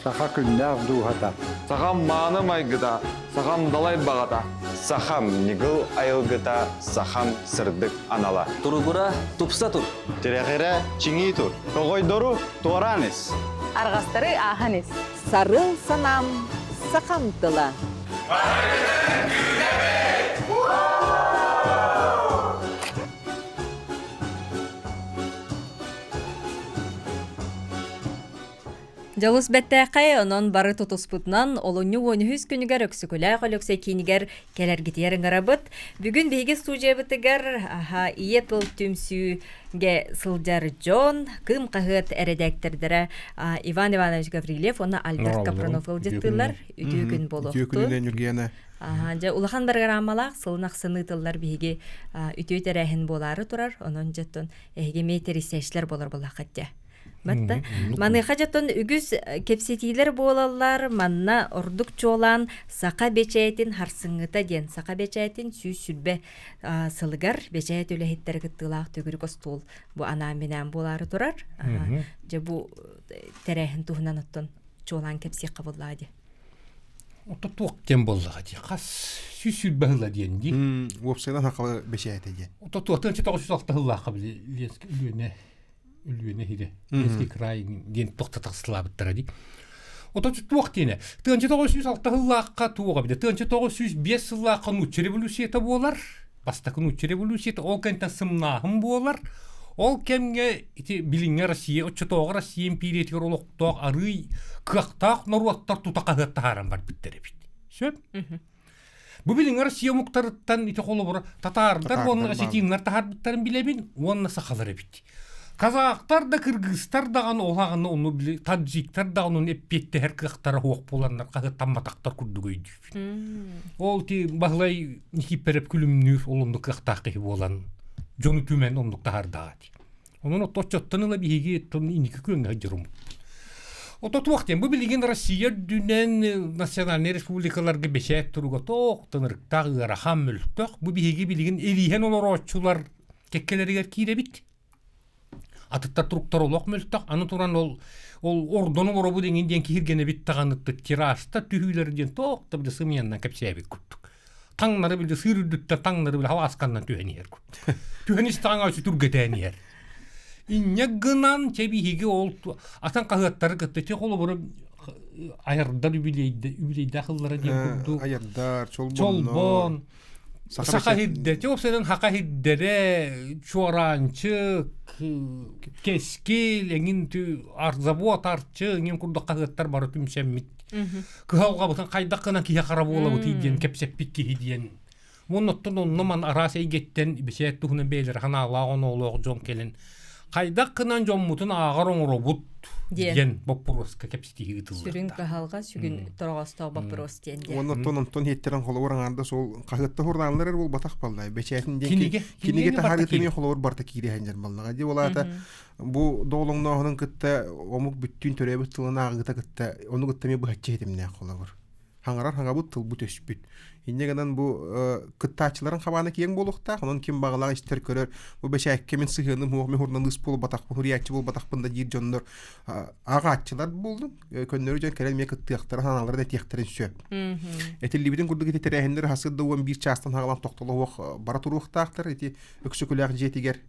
Speaker 13: саха күннээх дууһата.
Speaker 14: Сахам мааны майгыта, сахам далай баҕата.
Speaker 15: Сахам ньыгыл айылгыта, сахам сырдык анала.
Speaker 16: Туругура тупса тур.
Speaker 15: Тирэҕирэ чиҥии тур. Тоҕойдору туораан ис.
Speaker 9: Арҕастары ааһан ис.
Speaker 17: Сарыл санаам сахам тыла.
Speaker 1: Дьолус бэттээхэй, онон бары тутуспутунан олунньу 13 күнүгэр Өксөкүлээх Өлөксөй киинигэр кэлэргитигэр ыҥырабыт. Бүгүн биһиги студиябытыгар аха, Ийэ тыл түмсүүгэ сылдьар дьон, Кыым хаһыат эрэдээктэрдэрэ Иван Иванович Гаврильев уонна Альберт Капронов ыалдьыттыыллар. Үтүө күн буолуохтун.
Speaker 18: Үтүө күнүнэн, Ньургуяна.
Speaker 1: Дьэ, улахан программалаах сылын ахсын ыытыллар биһиги үтүө тэрээһин буолаары турар. Онон дьэттон эһиги эмиэ тэрийсээччилэр буолар буоллаххыт дьэ. Батта. Маныаха дьоттон үгүс кэпсэтиилэр буолаллар. Манна ордук чуолаан саха бэчээтин харсыҥҥыта диэн саха бэчээтин 120 сылыгар бэчээт үлэһиттэрэ кыттыылаах төгүрүк остуол бу анаан-минээн буолаары турар. Дьэ бу тэрээһин туһунан оттон чуолаан кэпсиэххэ буоллаҕа дии.
Speaker 6: Ото туох диэн буоллаҕа дии. Хас 120 сыла диэн дии.
Speaker 18: Уопсайынан сахала бэчээтэ диэн.
Speaker 6: Ото туох 1906 сыллаахха били Ленский Өлүөнэ Өлүөнэ иһирэ Ленский край диэн тохтотахсылаабыттара дии. Ото туох диэнэ 1906 сыллаахха туоҕа бile 1905 сыллаахха нуучча революцията буолар бастакы нуучча революцията ол кэнтэн сымнааһын буолар ол кэмҥэ ити билиҥҥи Россия оччотооҕу Россия империятыгар олохтоох арыый кыахтаах норуоттар тута хаһыат таһааран барбыттар эбит сөп Бу билиҥҥи Россия омуктарыттан ити холобура татаардар уонна осетиннар таһаарбыттарын билэбин уонна сахалар эбит. Казахтар да кыргызтар даҕаны ол аҕаны ону били таджиктар даҕаны ону эппиэттэһэр кыахтара суох буоланнар хаһыаттамматахтар курдук өйдүүбүн. Ол ти Баһылай Никииппэрэп күлүмнүүр ол оннук кыахтаах киһи буолан дьону түмэн оннук таһаардаҕа дии. Онон оччоттон ыла биһиги инники күөҥҥэ сылдьар Ото туох диэн, бу билигин Россия үрдүнэн национальнай республикаларга бэчээт туруга тоох тынырыктаах ыарахан мөлтөх. Бу биһиги билигин илииһэн олорооччулар кэккэлэригэр киирэбит. Атыттар туруктар олох мөлтөх. Аны туран ол ол ордону оробу диэн диэн киһиргэнэбит даҕаны тиражта түһүүлэр диэн тоох да били сымыйаннан кэпсээбит курдук. Таҥнары били сыыр үрдүттэн таҥнары били халаасканнан түһэн иһэр курдук. Түһэн истэҕиҥ аайы түргэтээн иһэр. Инньэ гынан чэ биһиги ол атын хаһыаттары кытта чэ холобура айардар үбүлүөйдээх ыллара диэн курдук.
Speaker 18: Айардар, чолбоннор.
Speaker 6: Чолбон. Саха хирдэ, чэ уопсайынан хака хирдэрэ, чуораанчык, кэскил, эҥин арзавод арчы, эҥин курдук хаһыаттар бары түмсэммит. Кыһалҕабытын хайдах гынан киһи хара буолабытый диэн кэпсэппит киһи диэн Уонна оттон онно ман араас эйгэттэн бэчээт туһунан бэйэлэрэ ханаалаах оноолоох дьон кэлэн Хайдах гынан дьоммутун ааҕар оҥоробут диэн боппуруоска кэпсэтии ыытыллар.
Speaker 1: Сүрүн кыһалҕа сүгүн торҕостоох боппуруос диэн диэн.
Speaker 18: Уонна оттон онтон иһиттэрэн холобур аҥаарда сол хаһыатта хурдааннар эрэ буолбатах баллай. Бэчээтин диэн
Speaker 6: Кинигэ
Speaker 18: кинигэ таһаарыытын эмиэ холобур барыта киириһэн дьэр баллаҕа. Дии буолаата бу доҕолоҥнооһунун кытта омук бүттүүн төрөөбүт тылын ааҕыыта кытта ону кытта эмиэ быһаччы ситимнээх холобур. Хаҥарар хаҥабыт тылбыт өспүт. Инньэ гынан бу кыттааччыларын хабаана киэҥ буолуохтаах, онон ким баҕалаах истэр көрөр, бу бэчээккэ мин сыһыаным суох, мин хурналыыс буолбатахпын, суруйааччы буолбатахпын да диир дьоннор ааҕааччылар буоллун, көннөрү дьон кэлэн эмиэ кыттыахтара, санааларын этиэхтэрин сөп. Этиллибитин курдук ити тэрээһиннэр хасыт да 11 чаастан хаалан тохтоло суох бара туруохтаахтар ити Өксөкүлээх дьиэтигэр.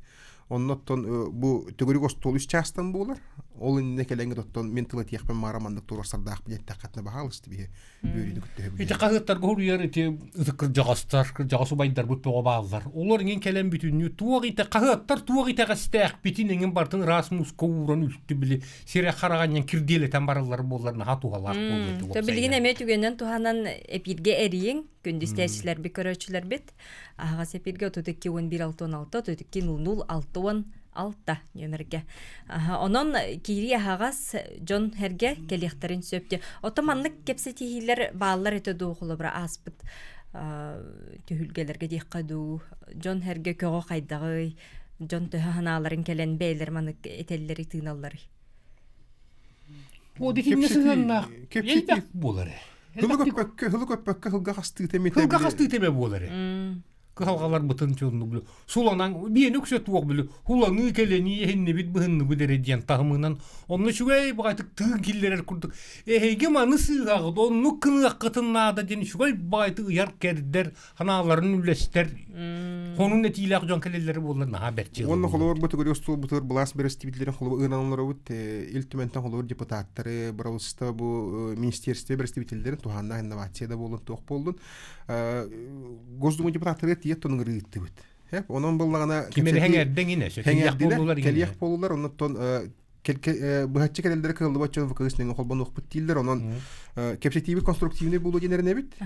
Speaker 18: Онно оттон бу төгүрүк остуол үс чаастан буолар. Ол иннинэ кэлэҥҥит оттон мин тыл этиэхпин маара маннык туруорсардаахпын эттэххитинэ баһаалыста биһи үөрүүнү кытта
Speaker 6: Ити хаһыаттарга суруйар ити ытык кырдьаҕастар, кырдьаҕас убайдарбыт тоҕо бааллар. Олор иҥин кэлэн бүтүннүү туох ите хаһыаттар туох итэҕэстээхпитин иҥин бартын ыраас мууска ууран үлтү били сирэ хараҕанньан кирдиэлэтэн бараллар буоллар наһаа туһалаах буолуо
Speaker 1: То билигин эмиэ түгэнинэн туһанан эпииргэ эрийиҥ, күндүстээччилэрбит, көрөөччүлэрбит. Аһаҕас эпииргэ 32 11 66 32 00 66 нүөмэргэ. Онон киирии аһаҕас дьон эргэ кэлиэхтэрин сөп диye. Оттон маннык кэпсэтиһиилэр бааллар этэ дуу холобура ааспыт түһүлгэлэргэ диэххэ дуу дьон эргэ көҕө хайдаҕый дьон төһө ханааларын кэлэн бэйэлэр маннык этэллэри тыыналларый
Speaker 6: Бу дитинне сыһыаннаах элбэх буолар.
Speaker 18: Хылы көппөккө, хылы көппөккө хылга хастыы
Speaker 6: эмитэ. Хылга хастыы теме буолар. Кыһалҕаларбытын чунну билу. Суланан биэни үксэ туох билу. Хуланыы кэлэнии эһиннибит быһынныбыт эрэ диэн таһымынан онно үчүгэй баҕайтык тыын киллэрэр курдук эһиги маны сыыһаҕыт оннук кыныаххытын наада диэн үчүгэй баҕайтык ыйар кэрдэр ханааларын үллэстэр хонун этиилээх дьон кэлэллэрэ буоллар наһаа бэрт дьыала
Speaker 18: Уонна холобур бу төгүрүк остуолбутугар былаас бэрэстэбиитэллэрин холобур ыынан олоробут Ил Түмэнтэн холобур депутаттары, правительство бу министерство бэрэстэбиитэллэрин туһааннаах инновация да буоллун туох буоллун Госдума депутаттарыгар тиийэ тон ыҥырыыттыбыт. Онон буллаҕына
Speaker 6: ким эрэ хэҥэрдэҥ инэ
Speaker 18: кэлиэх буолулар оннуттан быһаччы кэлэллэрэ кыаллыбат дьон ВКС нөҥүө холбонуохпут дииллэр онон кэпсэтиибит конструктивный буолуо диэн эрэнэбит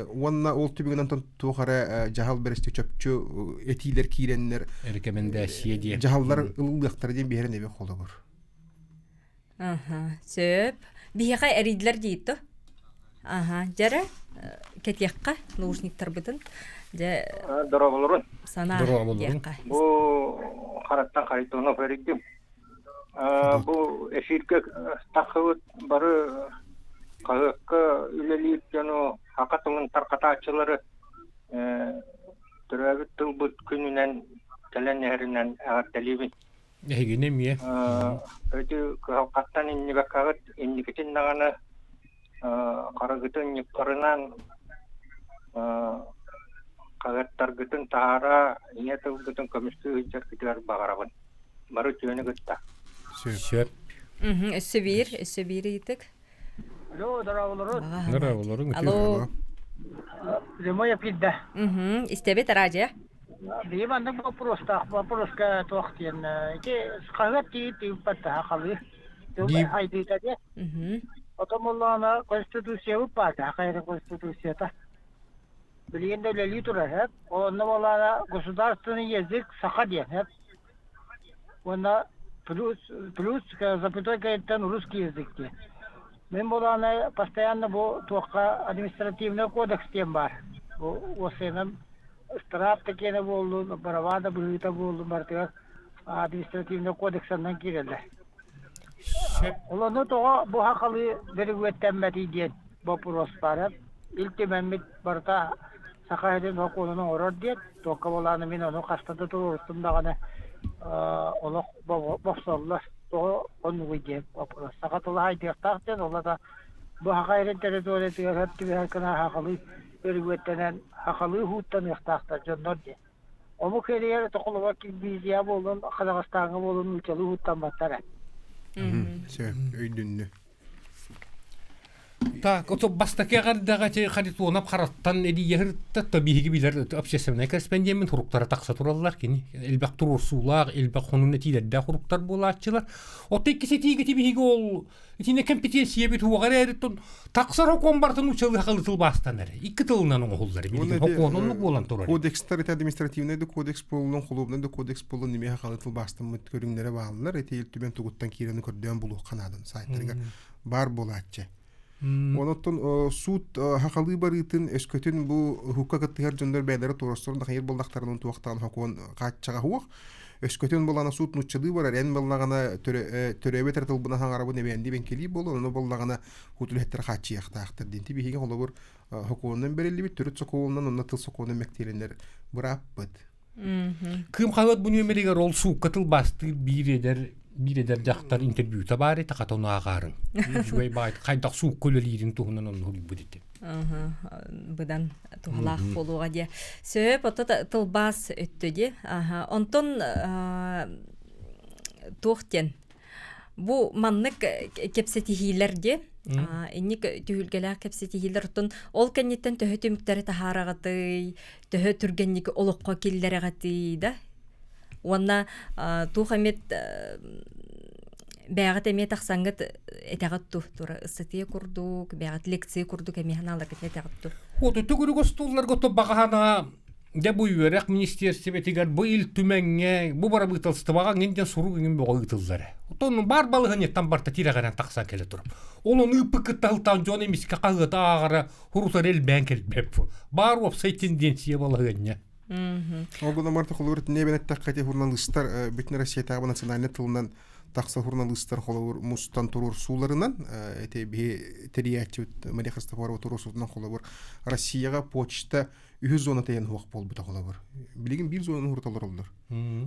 Speaker 18: уонна ол түбүгүнэн туох эрэ дьаһал бэрэсти чопчу этиилэр киирэннэр
Speaker 6: рекомендация диэн
Speaker 18: дьаһаллар ылыллыахтара диэн биһэрэн эбэ холобур
Speaker 1: Аха, сөп. Биһиэхэ эрийдилэр диит то. Аха, дьэрэ кэтиэххэ наушниктарбытын. Дьэ
Speaker 16: Дорооболорун.
Speaker 1: Санаа диэххэ.
Speaker 16: Бу хараттан Харитонов эрийдим. Бу эфиргэ тахсыбыт бары хаһыакка үлэлиир дьону саха тылын тарҕатааччылары төрөөбүт тылбыт күнүнэн кэлэн иһэринэн эҕэрдэлиибин.
Speaker 6: Эһигини эмиэ.
Speaker 16: Өтү кыһалҕаттан иннибэккэҕит инникитин даҕаны харыгытын ньыппарынан хаһыаттаргытын таһаара ийэ тылгытын көмүскүү сылдьаргытыгар баҕарабын. Бары үтүөнү кытта.
Speaker 6: Сөп.
Speaker 1: Өссө биир, өссө биир ыйытык.
Speaker 19: Алло, здорово,
Speaker 6: Здорово,
Speaker 1: Алло.
Speaker 19: Прямой эфирде.
Speaker 1: Истэбит радио.
Speaker 19: Биһи маннык боппуруостаах боппуруоска туох диэн ити хаһыат тиийип тиийбэт халыы хайдыыта диэн. Отон буоллаҕына конституциябыт баата хайа конституцията. Билигин да үлэлии турар һэп. Онно буоллаҕына государственный язык саха диэн һэп. Уонна плюс плюс запятой кэнниттэн русский язык диэн. Мин буоллаҕына постоянно бу туохха административный кодекс диэн баар. Бу уопсайынан ыстараап да киэнэ буоллун, бравада быһыыта буоллун барытыгар административный кодексанан киирэллэр. Олону тоҕо бу хахалыы бөрүгүөттэммэтий диэн боппуруос баар. Ил Түмэммит барыта Саха сирин сокуонун оҥорор диэн, туохха буолааны мин ону хаста да туруорустум даҕаны олох бохсоллор. Тоҕо оннугуй диэн боппуруос. Саха тыла хайдыахтаах диэн, ол да бу Саха сирин территориятыгар сөп түбэһэр гына хахалыы өрүгүөттэнэн хахалыы уһууттаныахтаахтар дьоннор диэн. Омук эрийэр тохолуга Киргизия буоллун, Казахстаҥҥа буоллун нууччалыы уһууттамматтар ээ.
Speaker 18: Сөп, өйдүннү.
Speaker 6: Так, ото бастакы эҕэрдэҕэ ти Харитонов хараттан эдийэһиртэ то биһиги билэр общественнай корреспондеммин хуруктара тахса тураллар кини элбэх туруорсуулаах элбэх хонун этиилэрдээх хуруктар буолааччылар Отто иккис этиигити биһиги ол итиннэ компетенция бит уоҕар эрээриттэн тахсар хокуон барытын учалыы халы тылбаастан эрэ икки тылынан оҥоһуллар билигин хокуон оннук буолан турар
Speaker 18: Кодекстар это административный да кодекс буоллун, холуобунай да кодекс буоллун немеха халы тылбаастаммыт көрүҥнэрэ бааллар. Эти ил түмэн тугуттан киирэн көрдөөн булуохха наадан сайтарыгар баар буолааччы. Онон суут хахалыы барыытын өскөтүн бу хукка кыттыһар дьоннор бэйэлэрэ туорасторун дахайыр буоллахтарынан туохтаан хокуон хааччаҕа хуох. Өскөтүн булана суут нуччалыы барар эн баллаҕына төрөөбүт эрэ тылбына хаҥарабын эбээнди бэҥкилии буолан ону баллаҕына хутулэһиттэр хааччыйахтаахтар диэн биһиги холобур хокуонунан бэриллибит төрүт сокуонунан онно тыл сокуонун мэктиэлэнэр бырааппыт.
Speaker 6: Кыым хаһыат бу нүөмэригэр ол суукка тылбаастыыр биир эдэр биир эдэр дьахтар интервьюта баар этэ хата ону ааҕаарыҥ. Үчүгэй баай хайдах суукка үлэлиирин туһунан онно суруйбут этэ.
Speaker 1: Быдан туһалаах буолуоҕа диэ. Сөп, ото тылбаас өттө диэ. Онтон туох диэн Бу маннык кэпсэтиһиилэр диэ. Инник түһүлгэлээх кэпсэтиһиилэр оттон ол кэнниттэн төһө түмүктэри таһаараҕытый, төһө түргэнник олоххо киллэрэҕитий да? Уонна туох эмит бэйэҕит эмиэ тахсаҥҥыт этэҕит ту тура ыстатыйа курдук, бэйэҕит лекция курдук эмиэ санааларгытын этэҕит ту.
Speaker 6: Оту төгүрүк остуолларга баҕаһана Дьэ бу үөрэх министиэристибэтигэр, бу Ил Түмэҥҥэ, бу бырабыыталыстыбаҕа эҥин диэн сурук эҥин бөҕө ыытыллар. Оттон баар балаһыанньаттан барыта тирэҕирэн тахсан кэлэ турар. Ол ону ыыппыт кытта сылтаан дьон эмискэ хаһыаты ааҕара, хурутара элбээн кэлбэт. Баар уопсай тенденция балаһыанньа.
Speaker 18: Ол гынан баран холобур итиннэ эттэххэ ити журналистар бүтүн Россиятааҕы национальнай тылынан тахса журналистар холобур мустан туруорсууларынан ити биһи тэрийээччибит Мария Христофорова туруорсуутунан холобур Россияҕа почта үһүс зона тэйэн суох буолбута холобур. Билигин биир зонаны урут олороллор.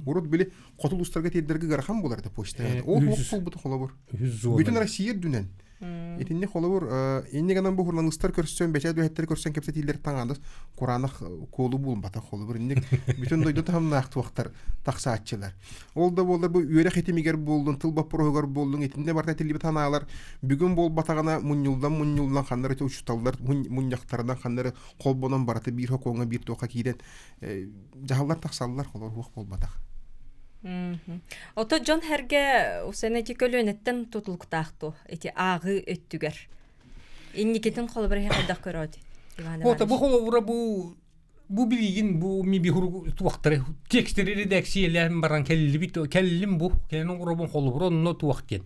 Speaker 18: Урут били хоту улуустарга тиэрдэргэ ыарахан буолар этэ почта. Ол суох буолбута холобур. Бүтүн Россия үрдүнэн. Итинник холобур инник анан бу журналистар көрсөн, бэчээт үлэһиттэр көрсөн кэпсэтиилэр таҥаадас кураанах куолу булбата холобур. Инник бүтүн дойду таһымнаах туохтар тахсааччылар. Ол да буоллар бу үөрэх итимигэр буоллун, тыл боппуруоһугар буоллун, итиннэ барыта этиллибит санаалар бүгүн буолбатаҕына мунньуллан-мунньуллан ханна эрэ учууталлар мунньахтарынан ханна эрэ холбонон барыта биир хокуоҥҥа биир туохха киирэн дьаһаллар тахсаллар холор уох буолбатах.
Speaker 1: Ото дьон хэргэ усен эти көлүөнэттэн тутулуктаах ту ити ааҕыы өттүгэр. Инникитин холобура хайдах көрөөт
Speaker 6: Иван Ото бу холобура бу бу билигин бу ми бихур туохтары текстери редакциялээн баран кэллибит кэллим бу кэлэн оҥоробун холобура онно туох диэн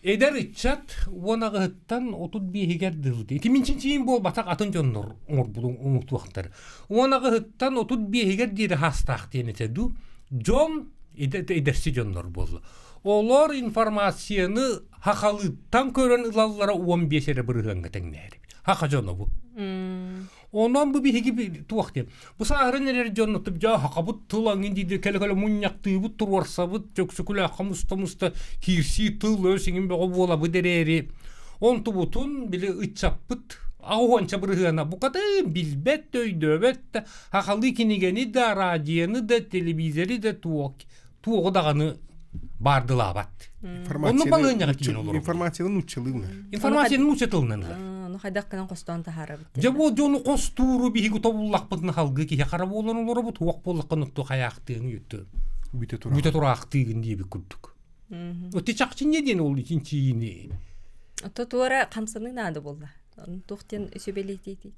Speaker 6: Эдэр ыччат уон аҕыһыттан отут биэһигэр дылы. Ити мин чинчийим буолбатах атын дьоннор оҥорбутун оҥортуохтар. Уон аҕыһыттан отут биэһигэр диэри хаастаах диэн этэ дуу. Дьон эдэрси дьоннор буолла. Олор информацияны хахалыыттан көрөн ылаллара уон биэс эрэ бырыһыаҥҥа тэҥнээри. Хаха дьоно бу. Онон бу биһиги туох диэн бу сааһыран эрэр дьон дьэ хахабыт тыл аҥын диир кэлэ-кэлэ мунньахтыыбыт туруорсабыт чөксүкүлээххэ муста-муста киирсии тыл өс иҥин бөҕө буолабыт эрээри онтубутун били ыччаппыт аҕыһуонча бырыһыана букатын билбэт да өйдөөбөт да хахалыы кинигэни да радионы да телевизори да туох туоҕу даҕаны баардылаабат. Оннук балаһыанньаҕа тиийэн олоробут.
Speaker 18: Информацияны нууччалыы ылар.
Speaker 6: Информацияны нуучча тылынан ылар.
Speaker 1: Ону хайдах гынан хостоон таһаарабыт.
Speaker 6: Дьэ бу дьону хостууру биһиги тобуллахпытына халгыы киһи хара буолан олоробут, уох буоллаххын отту хайаахтыыгын үттү.
Speaker 18: Бүтэ тураах.
Speaker 6: Бүтэ тураахтыыгын диэбит курдук. Оти чахчы не диэн ол итинчиини.
Speaker 1: Ото туора хамсаныы наада буолла. Туох диэн сүбэлиэтиитий?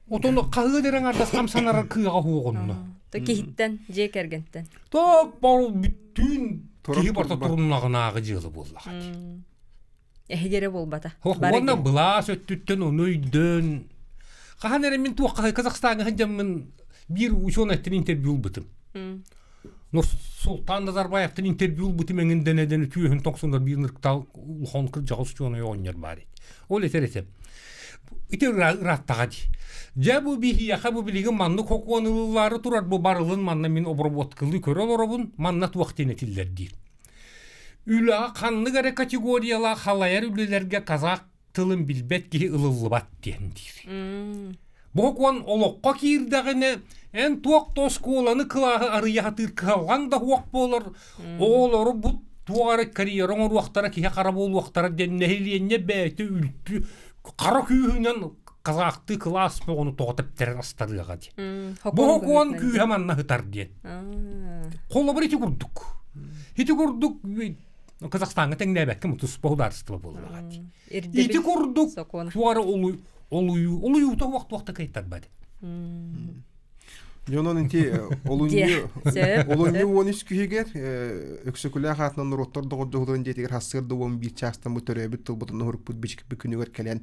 Speaker 6: Отон хаһыа дэрэн ардас хамсанар кыаҕа хуоҕунна.
Speaker 1: То киһиттэн, дьиэ кэргэнтэн.
Speaker 6: То бару бүттүүн киһи барта туруннаҕынааҕы дьыала буоллаҕа.
Speaker 1: Эһигэрэ буолбата.
Speaker 6: Уонна былаас өттүттэн ону өйдөөн хаһан эрэ мин туохха Казахстаҥҥа сылдьаммын биир учуонайтан интервью ылбытым. Нур-Султан Назарбаевтан интервью ылбытым эҥин дэнэ-дэнэ түөһүн тоҥсунар биир нырыктаал улахан кырдьаҕас учуонай оҕонньор баар эт. Ол этэр этэ. Ити ырааттаҕа дии. Дьэ бу биһиэхэ бу билигин маннык хокуон ылыллаары турар бу барылын манна мин обработкалыы көрө олоробун манна туох диэн этиллэр диир. Үлэҕэ ханнык эрэ категориялаах халайар үлэлэргэ казах тылын билбэт киһи ылыллыбат диэн диир. Бу хокуон олоххо киирдэҕинэ эн туох да оскуоланы кылааһы арыйа сатыыр кыһалҕаҥ да суох буолар оҕолору бу туох эрэ карьера оҥоруохтара киһи хара буолуохтара диэн нэһилиэнньэ бэйэтэ үлтү. Хара күүһүнэн казахтыы кылаас оҕону тоҕо тэптэрэн астарыаҕа диэн. Бу хокуон күүһэ манна сытар диэн. Холобур ити курдук. Ити курдук Казахстаҥҥа тэҥнээбэккэ туспа судаарыстыба буоллаҕа дии. Ити курдук туора олуйуу олуйуута уохтуохта кыайтарбат.
Speaker 18: Дьонон инти олунньу олунньу 13 күһүгэр Өксөкүлээх аатынан норуоттар доҕордоһууларын дьиэтигэр хассыар да 11 чаастан бу төрөөбүт тылбытын оһорукпут бичикпит күнүгэр кэлэн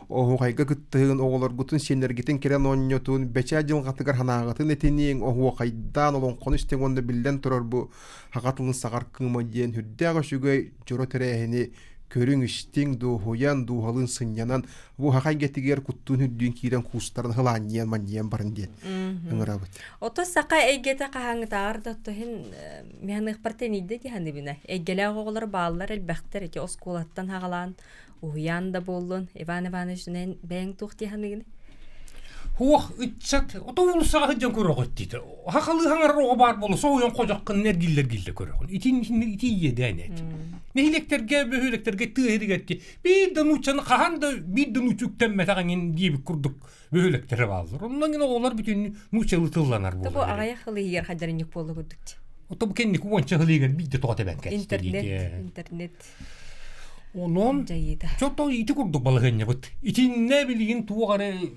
Speaker 18: оһуохайга кыттыһын оҕолоргутун сиэннэргитин кэлэн оонньотун бэчээ дьылҕатыгар ханаағытын этиниэҥ оһуохайдаан олоҥхону истиҥ уонна биллэн турар бу Саха тылын саҕар кыыма диэн үрдээх үчүгэй дьоро тэрээһини көрүҥ-истиҥ, дуоһуйан, дууһалыын сынньанан, бу саха эйгэтигэр куттуун үрдүүн киирэн куустарын хылаанньыйан манньыйан баран диэн ыҥырабыт.
Speaker 1: Ото саха эйгэтэ хаһааҥҥытааҕар да оттоһин миһаныахпар тэнийдэ диһаныбына. Эйгэлээх оҕолор бааллар элбэхтэр ити оскуолаттан хаҕалаан уһуйаан да буоллун Иван Иванович бэйэҥ туох диһаныгын?
Speaker 6: Хуох ыччат ото уулуссаҕа сылдьан көрөҕүт диэтэ. Хахалыы хаҥарар оҕо баар буолла соһуйан ходьоххун эргиллэ-эргиллэ көрөҕүн. Итин ити иэдээн эт. Нэһилиэктэргэ, бөһүөлэктэргэ тыа иһигэр биир да нууччаны хаһан да биир да нуучча үктэммэтэх эҥин диэбит курдук бөһүөлэктэрэ бааллар. Онно эҥин оҕолор бүтүн нууччалыы тылланар
Speaker 1: буолар. Бу аҕыйах хыл иһигэр хадьарынньык буолла курдук.
Speaker 6: Ото бу кэнники уонча хыл иһигэр биирдэ тоҕо тэбэн
Speaker 1: кэбистэ Интернет, интернет.
Speaker 6: Онон чото ити курдук балаһыанньабыт. Итиннэ билигин туох эрэ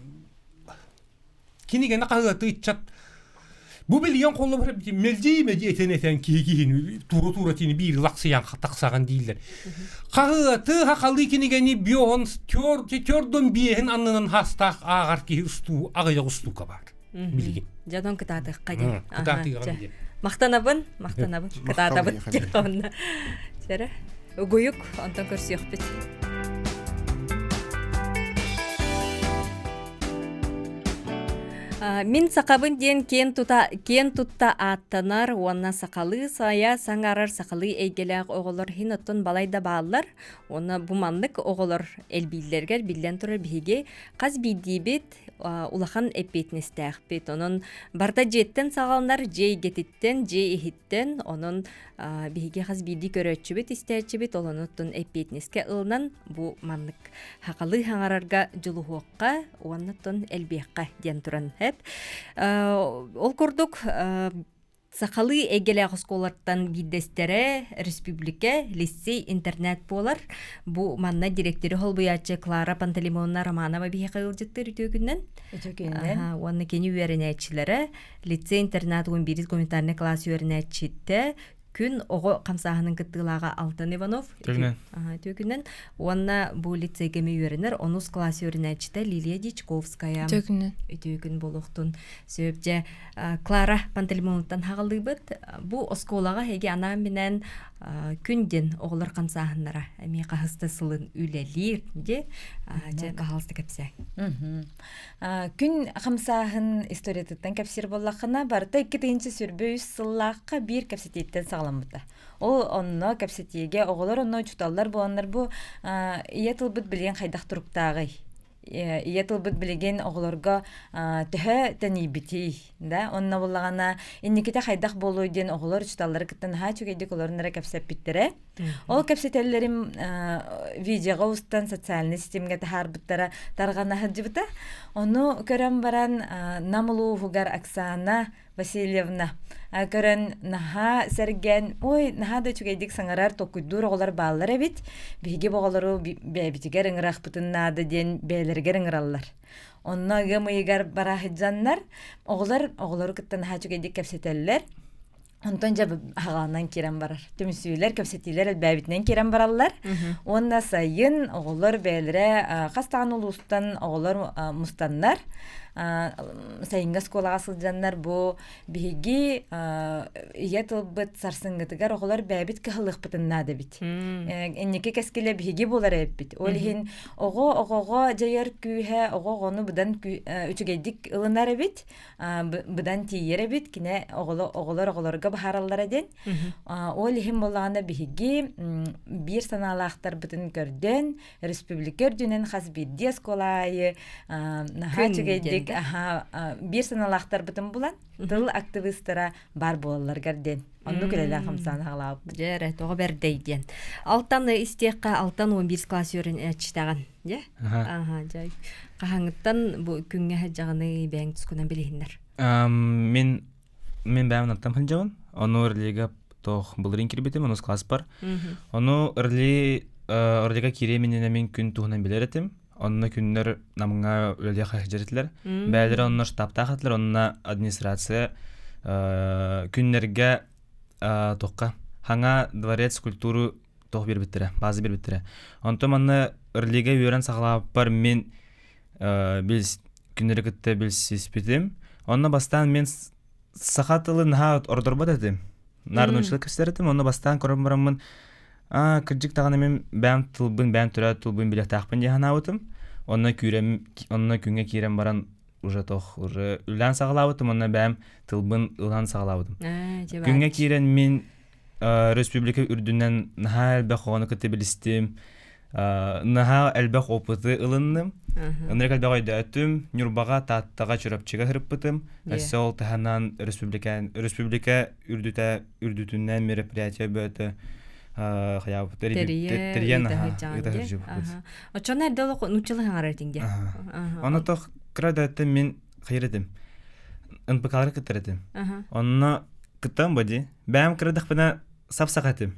Speaker 6: кинигэни хаһыаты ыччат бу билигин холобур мэлдьи мэлдьи этэн этэн киһи киһини тура тура тини биир лахсыйан тахсаҕын дииллэр. Хаһыаты хахалыы кинигэни биоһон төрдөн биэһин аннынан хастаах ааҕар киһи устуу аҕыйах устуука баар билигин.
Speaker 1: Дьонон кытаатыахха диэн. Кытаатыаҕа диэн. Махтанабын, махтанабын. Кытаатабыт диэн Сэрэ. Угуйук, онтон көрсүөхпүт. Мин сахабын диэн киэн тута, киэн тутта ааттанар уонна сахалыы сайа саҥарар сахалыы эйгэлээх оҕолор иһин оттон балай да бааллар. Уонна бу маннык оҕолор элбииллэригэр биллэн турар биһиги хас биирдиибит улахан эппиэтинэстээхпит. Онон барыта дьиэттэн саҕаланар, дьиэ эйгэтиттэн, дьиэ иһиттэн. Онон биһиги хас биирдии көрөөччүбүт, истээччибит ол онуттан эппиэтинэскэ ылынан бу маннык хахалыы хаҥарарга дьулуһуохха уонна оттон элбиэххэ диэн туран эп. Ол курдук Сахалыы эйгэлээх оскуолаттан биирдэстэрэ республика лицей интернат буолар. Бу манна директоры холбуйааччы Клара Пантелеймоновна Романова биһиэхэ ыалдьыттыыр үтүө күннэн.
Speaker 20: Үтүө күннэн.
Speaker 1: Уонна кини үөрэнээччилэрэ лицей интернат 11 гуманитарный класс үөрэнээччитэ күн оҕо хамсааһынын кыттыылааҕа Алтан Иванов.
Speaker 21: Үтүө
Speaker 1: Үтүө Уонна бу лицейгэ эми үөрэнэр онус класс үөрэнээччитэ Лилия Дичковская.
Speaker 20: Үтүө күннэн.
Speaker 1: Үтүө күн буолуохтун. Сөп дьэ Клара Пантелеймоновтан хаҕалыыбыт. Бу оскуолаҕа эһиги анаан-минээн күн диэн оҕолор хамсааһыннара эмиэ хаһыс да сылын үлэлиир дии. Дьэ, баһаалыста кэпсээ.
Speaker 20: Күн хамсааһын историятыттан кэпсиир буоллаххына, барыта 2023 сыллаахха биир кэпсэтииттэн саҕаламмыта. Ол онно кэпсэтиигэ оҕолор онно учууталлар буоланнар бу ийэ тылбыт билигин хайдах туруктааҕый? Ийэ тылбыт билигин оҕолорго төһө тэнийбитий да онно буллаҕына инникитэ хайдах буолуой диэн оҕолор учууталлары кытта наһаа үчүгэйдик олорон эрэ кэпсэппиттэрэ. Ол кэпсэтэллэрим видеоҕа устан социальнай ситимҥэ таһаарбыттара тарҕана сылдьыбыта. Ону көрөн баран Нам улууһугар Оксана Васильевна көрөн наһаа сэргэн, ой, наһаа да үчүгэйдик саҥарар, толкуйдуур оҕолор бааллар эбит. Биһиги бу оҕолору бэйэбитигэр ыҥырахпытын наада диэн бэйэлэригэр ыҥыраллар. Онно ыам ыйыгар бара сылдьаннар, оҕолор оҕолору кытта наһаа үчүгэйдик кэпсэтэллэр. Онтон дьэ аҕаланан киирэн барар. Түмсүүлэр, кэпсэтиилэр элбээбитинэн киирэн бараллар. Уонна сайын оҕолор бэйэлэрэ хас даҕаны улуустан оҕолор мустаннар сайыҥҥы оскуолаҕа сылдьаннар бу биһиги ийэ тылбыт сарсыҥҥытыгар оҕолор бэйэбит кыһаллыахпытын наада эбит. Инники кэскилэ биһиги буолар эбиппит. Ол иһин оҕо оҕоҕо дьайар күүһэ оҕо оҕону быдан үчүгэйдик ылынар эбит, быдан тиийэр эбит. Кинэ оҕолор оҕолорго баһараллара ден. Ол иһин боллаҕына биһиги биир санаалаахтарбытын көрдөн, республика үрдүнэн хас биирдии оскуола аайы наһаа үчүгэйдик биир санаалаахтарбытын булан, тыл активистара бар буолалларгар диэн. Оннук үлэлээх хамсаан аҕалаабыт.
Speaker 1: Дьэ эрэ, тоҕо бэрдэй диэн. Алтан истиэххэ алтан 11 класс үөрэнээччитэҕин. Дьэ? Аха, дьэ. Хаһаҥыттан бу күҥҥэ сылдьаҕыный бэйэҥ тускунан билиһиннэр.
Speaker 21: Мин мин бэйэм аттан сылдьабын. Ону Эрлига тох былырыын кирбитим, онус класспар. Ону Эрли Эрлига киириэм иннинэ мин күн туһунан билэр этим. Онно күннэр Намҥа үлэлиэх сылдьар этилэр. Бэйэлэрэ онно штабтаах этилэр, онно администрация күннэргэ туохха хаҥа дворец культуры туох биэрбиттэрэ, база биэрбиттэрэ. Онтон манна Эрлига үөрэн саҕалаабыппар мин билс күннэри кытта билсиспитим. Онно бастаан мин саха тылын наһаа ордорбот этим. Наар научилар кэпсэтэр этим. Онно бастаан көрөн бараммын аа кырдьык даҕаны мин бэйэм тылбын, бэйэм төрөөт тылбын билиэхтээхпин дии санаабытым. Онно күүрэм онно күҥҥэ киирэн баран уже тох уже үлээн саҕалаабытым онно бэйэм тылбын ылан саҕалаабытым. Күҥҥэ киирэн мин республика үрдүнэн наһаа элбэх оҕону кытта билистим, наһаа элбэх опыты ылынным. Ынырык элбэх өйдөөтүм. Ньурбаҕа, Тааттаҕа, Чурапчыга сырыппытым. Өссө ол таһынан республика республика үрдүтэ үрдүтүнэн мероприятие бөөтө хаябыт тэрийэн ыыта сылдьыбыппыт.
Speaker 1: Оччоно эрдэ олох нууччалыы хаҥарар этиҥ дии.
Speaker 21: Ону тох кыра да мин хайыр этим. НПКлары кыттар этим. Онно кыттан боди. Бэйэм кырадахпына сап-саха этим.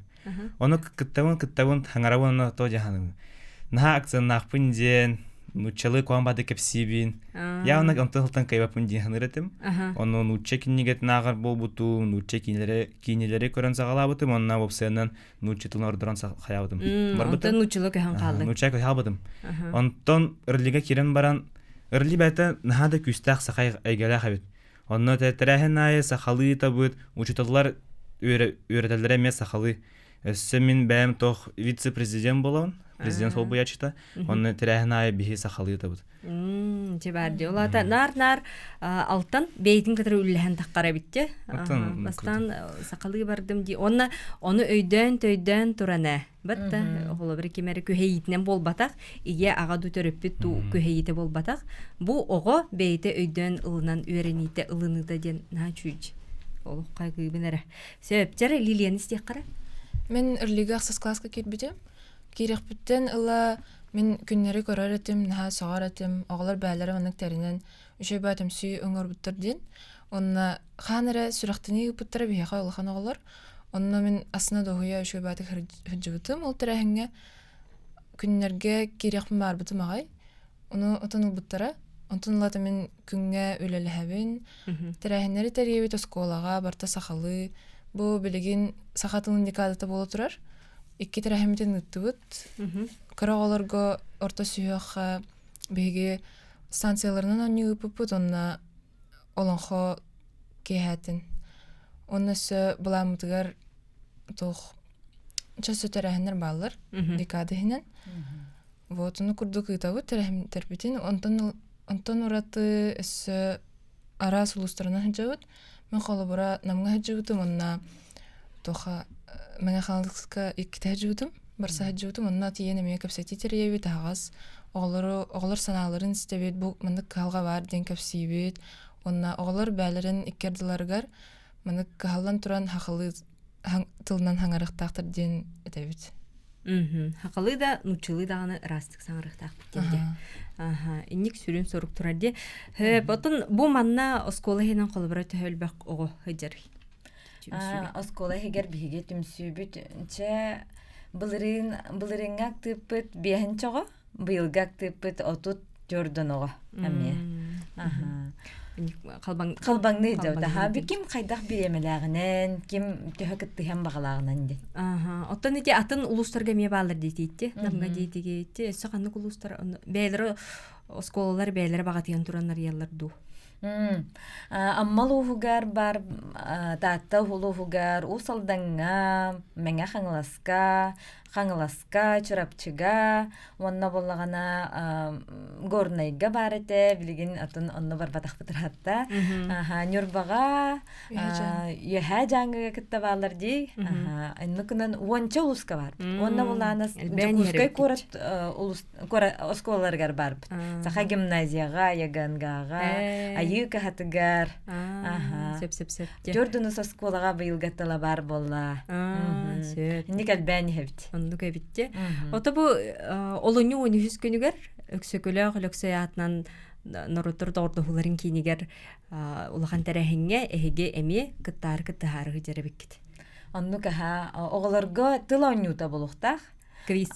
Speaker 21: Ону кыттабын, кыттабын, хаҥарабын онно то дьаһаным. Наһаа акценнаахпын диэн, нууччалыы куһаҕан баады кэпсиибин. Явно онтон сылтан кыайбаппын диэн саныыр этим. Ону нуучча кинигэтин ааҕар буолбутум, нуучча киинэлэри, киинэлэри көрөн саҕалаабытым, онно уопсайынан нуучча тылын ордорон хайаабытым.
Speaker 1: Барбытым. Онтон нууччалыы көһөн хааллыҥ.
Speaker 21: Нуучча көһө хаалбытым. Онтон Ырлига киирэн баран, Ырли бэйэтэ наһаа да күүстээх саха эйгэлээх эбит. Онно тэрээһин аайы сахалыы табыт, учууталлар үөрэтэллэрэ эмиэ сахалыы. Өссө мин бэйэм тох вице-президент буолабын, президент солбуйааччыта. Онно тэрээһин аайы биһи сахалыы табыт.
Speaker 1: Дьэ баар дии. Ол аата наар-наар алтан бэйэтин кытары үллэһэн таххара эбит Бастаан сахалыы бардым дии. Онно ону өйдөөн-төйдөөн туран ээ. Батта холобур ким эрэ күһэйиитинэн буолбатах, ийэ аҕа ду төрөппүт туу күһэйиитэ буолбатах. Бу оҕо бэйэтэ өйдөөн ылынан үөрэниитэ ылыныыта диэн наһаа чүүч. Олох хайгыыбын эрэ. Сөп, Лилияны истиэххэ эрэ.
Speaker 22: Мин Ырлига ахсыс класска киирбитим. Киирэхпиттэн ыла мин күннэри көрөр этим, наһаа сөҕөр этим. Оҕолор бээлэрэ маннык тэринэн үчүгэй баа түмсүү оҥорбуттар диэн. Онно хаан эрэ сүрэхтэнии ыыппыттара биһиэхэ улахан оҕолор. Онно мин астына дуоһуйа үчүгэй баатык сылдьыбытым. Ол тэрээһиҥҥэ күннэргэ киириэхпин баарбытым аҕай. Ону отон ылбыттара. Онтон ылата мин күҥҥэ үлэлэһэбин. Тэрээһиннэри тэрийэбит оскуолаҕа, барыта сахалыы. Бу билигин саха тылын декадата буола турар. Икки тэрээһиммитин ыыттыбыт. Кыра оҕолорго орто сүһүөххэ биһиги станцияларынан оонньуу ыыппыппыт уонна олоҥхо киэһээтин. Уонна өссө былааммытыгар туох чөссө тэрээһиннэр бааллар декада иһинэн. Вот ону курдук ыытабыт тэрээһиннэрбитин. Онтон онтон ураты өссө араас улуустарынан сылдьабыт. Мин холобура Намҥа сылдьыбытым уонна туоха Мэҥэ Хаҥаласка иккитэ сылдьыбытым, барса сылдьыбытым. Онно тиийэн эмиэ кэпсэтии тэрийэбит, аһаҕас оҕолору оҕолор санааларын истэбит, бу маннык кыһалҕа баар диэн кэпсиибит. Уонна оҕолор бээлэрин икки ардыларыгар маннык кыһаллан туран хахалыы тылынан хаҥарыахтаахтар диэн этэбит.
Speaker 1: Хахалыы да, нууччалыы даҕаны ыраастык саҥарыахтаахпыт диэн дии. Аха, инник сүрүн сорук турар дии. Хөп, отон бу манна оскуола иһинэн холобура төһө элбэх оҕо сылдьарый?
Speaker 20: Оскуола иһигэр биһиги түмсүүбүт чэ былырыын былырыыҥҥа актыыппыт биэһинчэ оҕо, быйылгы актыыппыт 34 оҕо эмиэ.
Speaker 1: Халбаҥ
Speaker 20: Халбаҥныы дьабыт. Аха, ким хайдах бириэмэлээҕинэн, ким төһө кыттыһан баҕалааҕынан диэн.
Speaker 1: Аха, оттон ити атын улуустарга эмиэ бааллар диэтиитти. Намга диэтигиитти. Өссө ханнык улуустар бэйэлэрэ оскуолалар бэйэлэрэ баҕатыйан туран арыйаллар дуу?
Speaker 20: Амма улууһугар бар Таатта улууһугар, Уус Алдаҥҥа, Мэҥэ Хаҥаласка, Хаҥаласка, Чурапчыга, уонна буоллаҕына Горнайга баар этэ, билигин атын онно барбатахпыт ыраатта. Ньурбаҕа, Үөһээ Дьааҥыга кытта бааллар дии. Оннукунан уонча улууска баарбыт. Уонна булаана Дьокуускай куорат оскуолаларыгар баарбыт. Саха гимназияҕа, ЯГНГ-ҕа, Айыы кыһатыгар.
Speaker 1: Сөп сөп сөп.
Speaker 20: Дьордунус оскуолаҕа быйылга тыла баар буолла.
Speaker 1: Сөп.
Speaker 20: Инник элбээн иһэбит.
Speaker 1: Оннук эбит Ото бу олунньу 13 күнүгэр Өксөкөлөөх Өлөксөй аатынан норуоттар доҕордоһууларын киинигэр улахан тэрээһиҥҥэ эһиги эмиэ кыттаары кыттыһаары сылдьар эбиккит.
Speaker 20: Оннук аһа оҕолорго тыл оонньуута буолуохтаах.
Speaker 1: Квиз.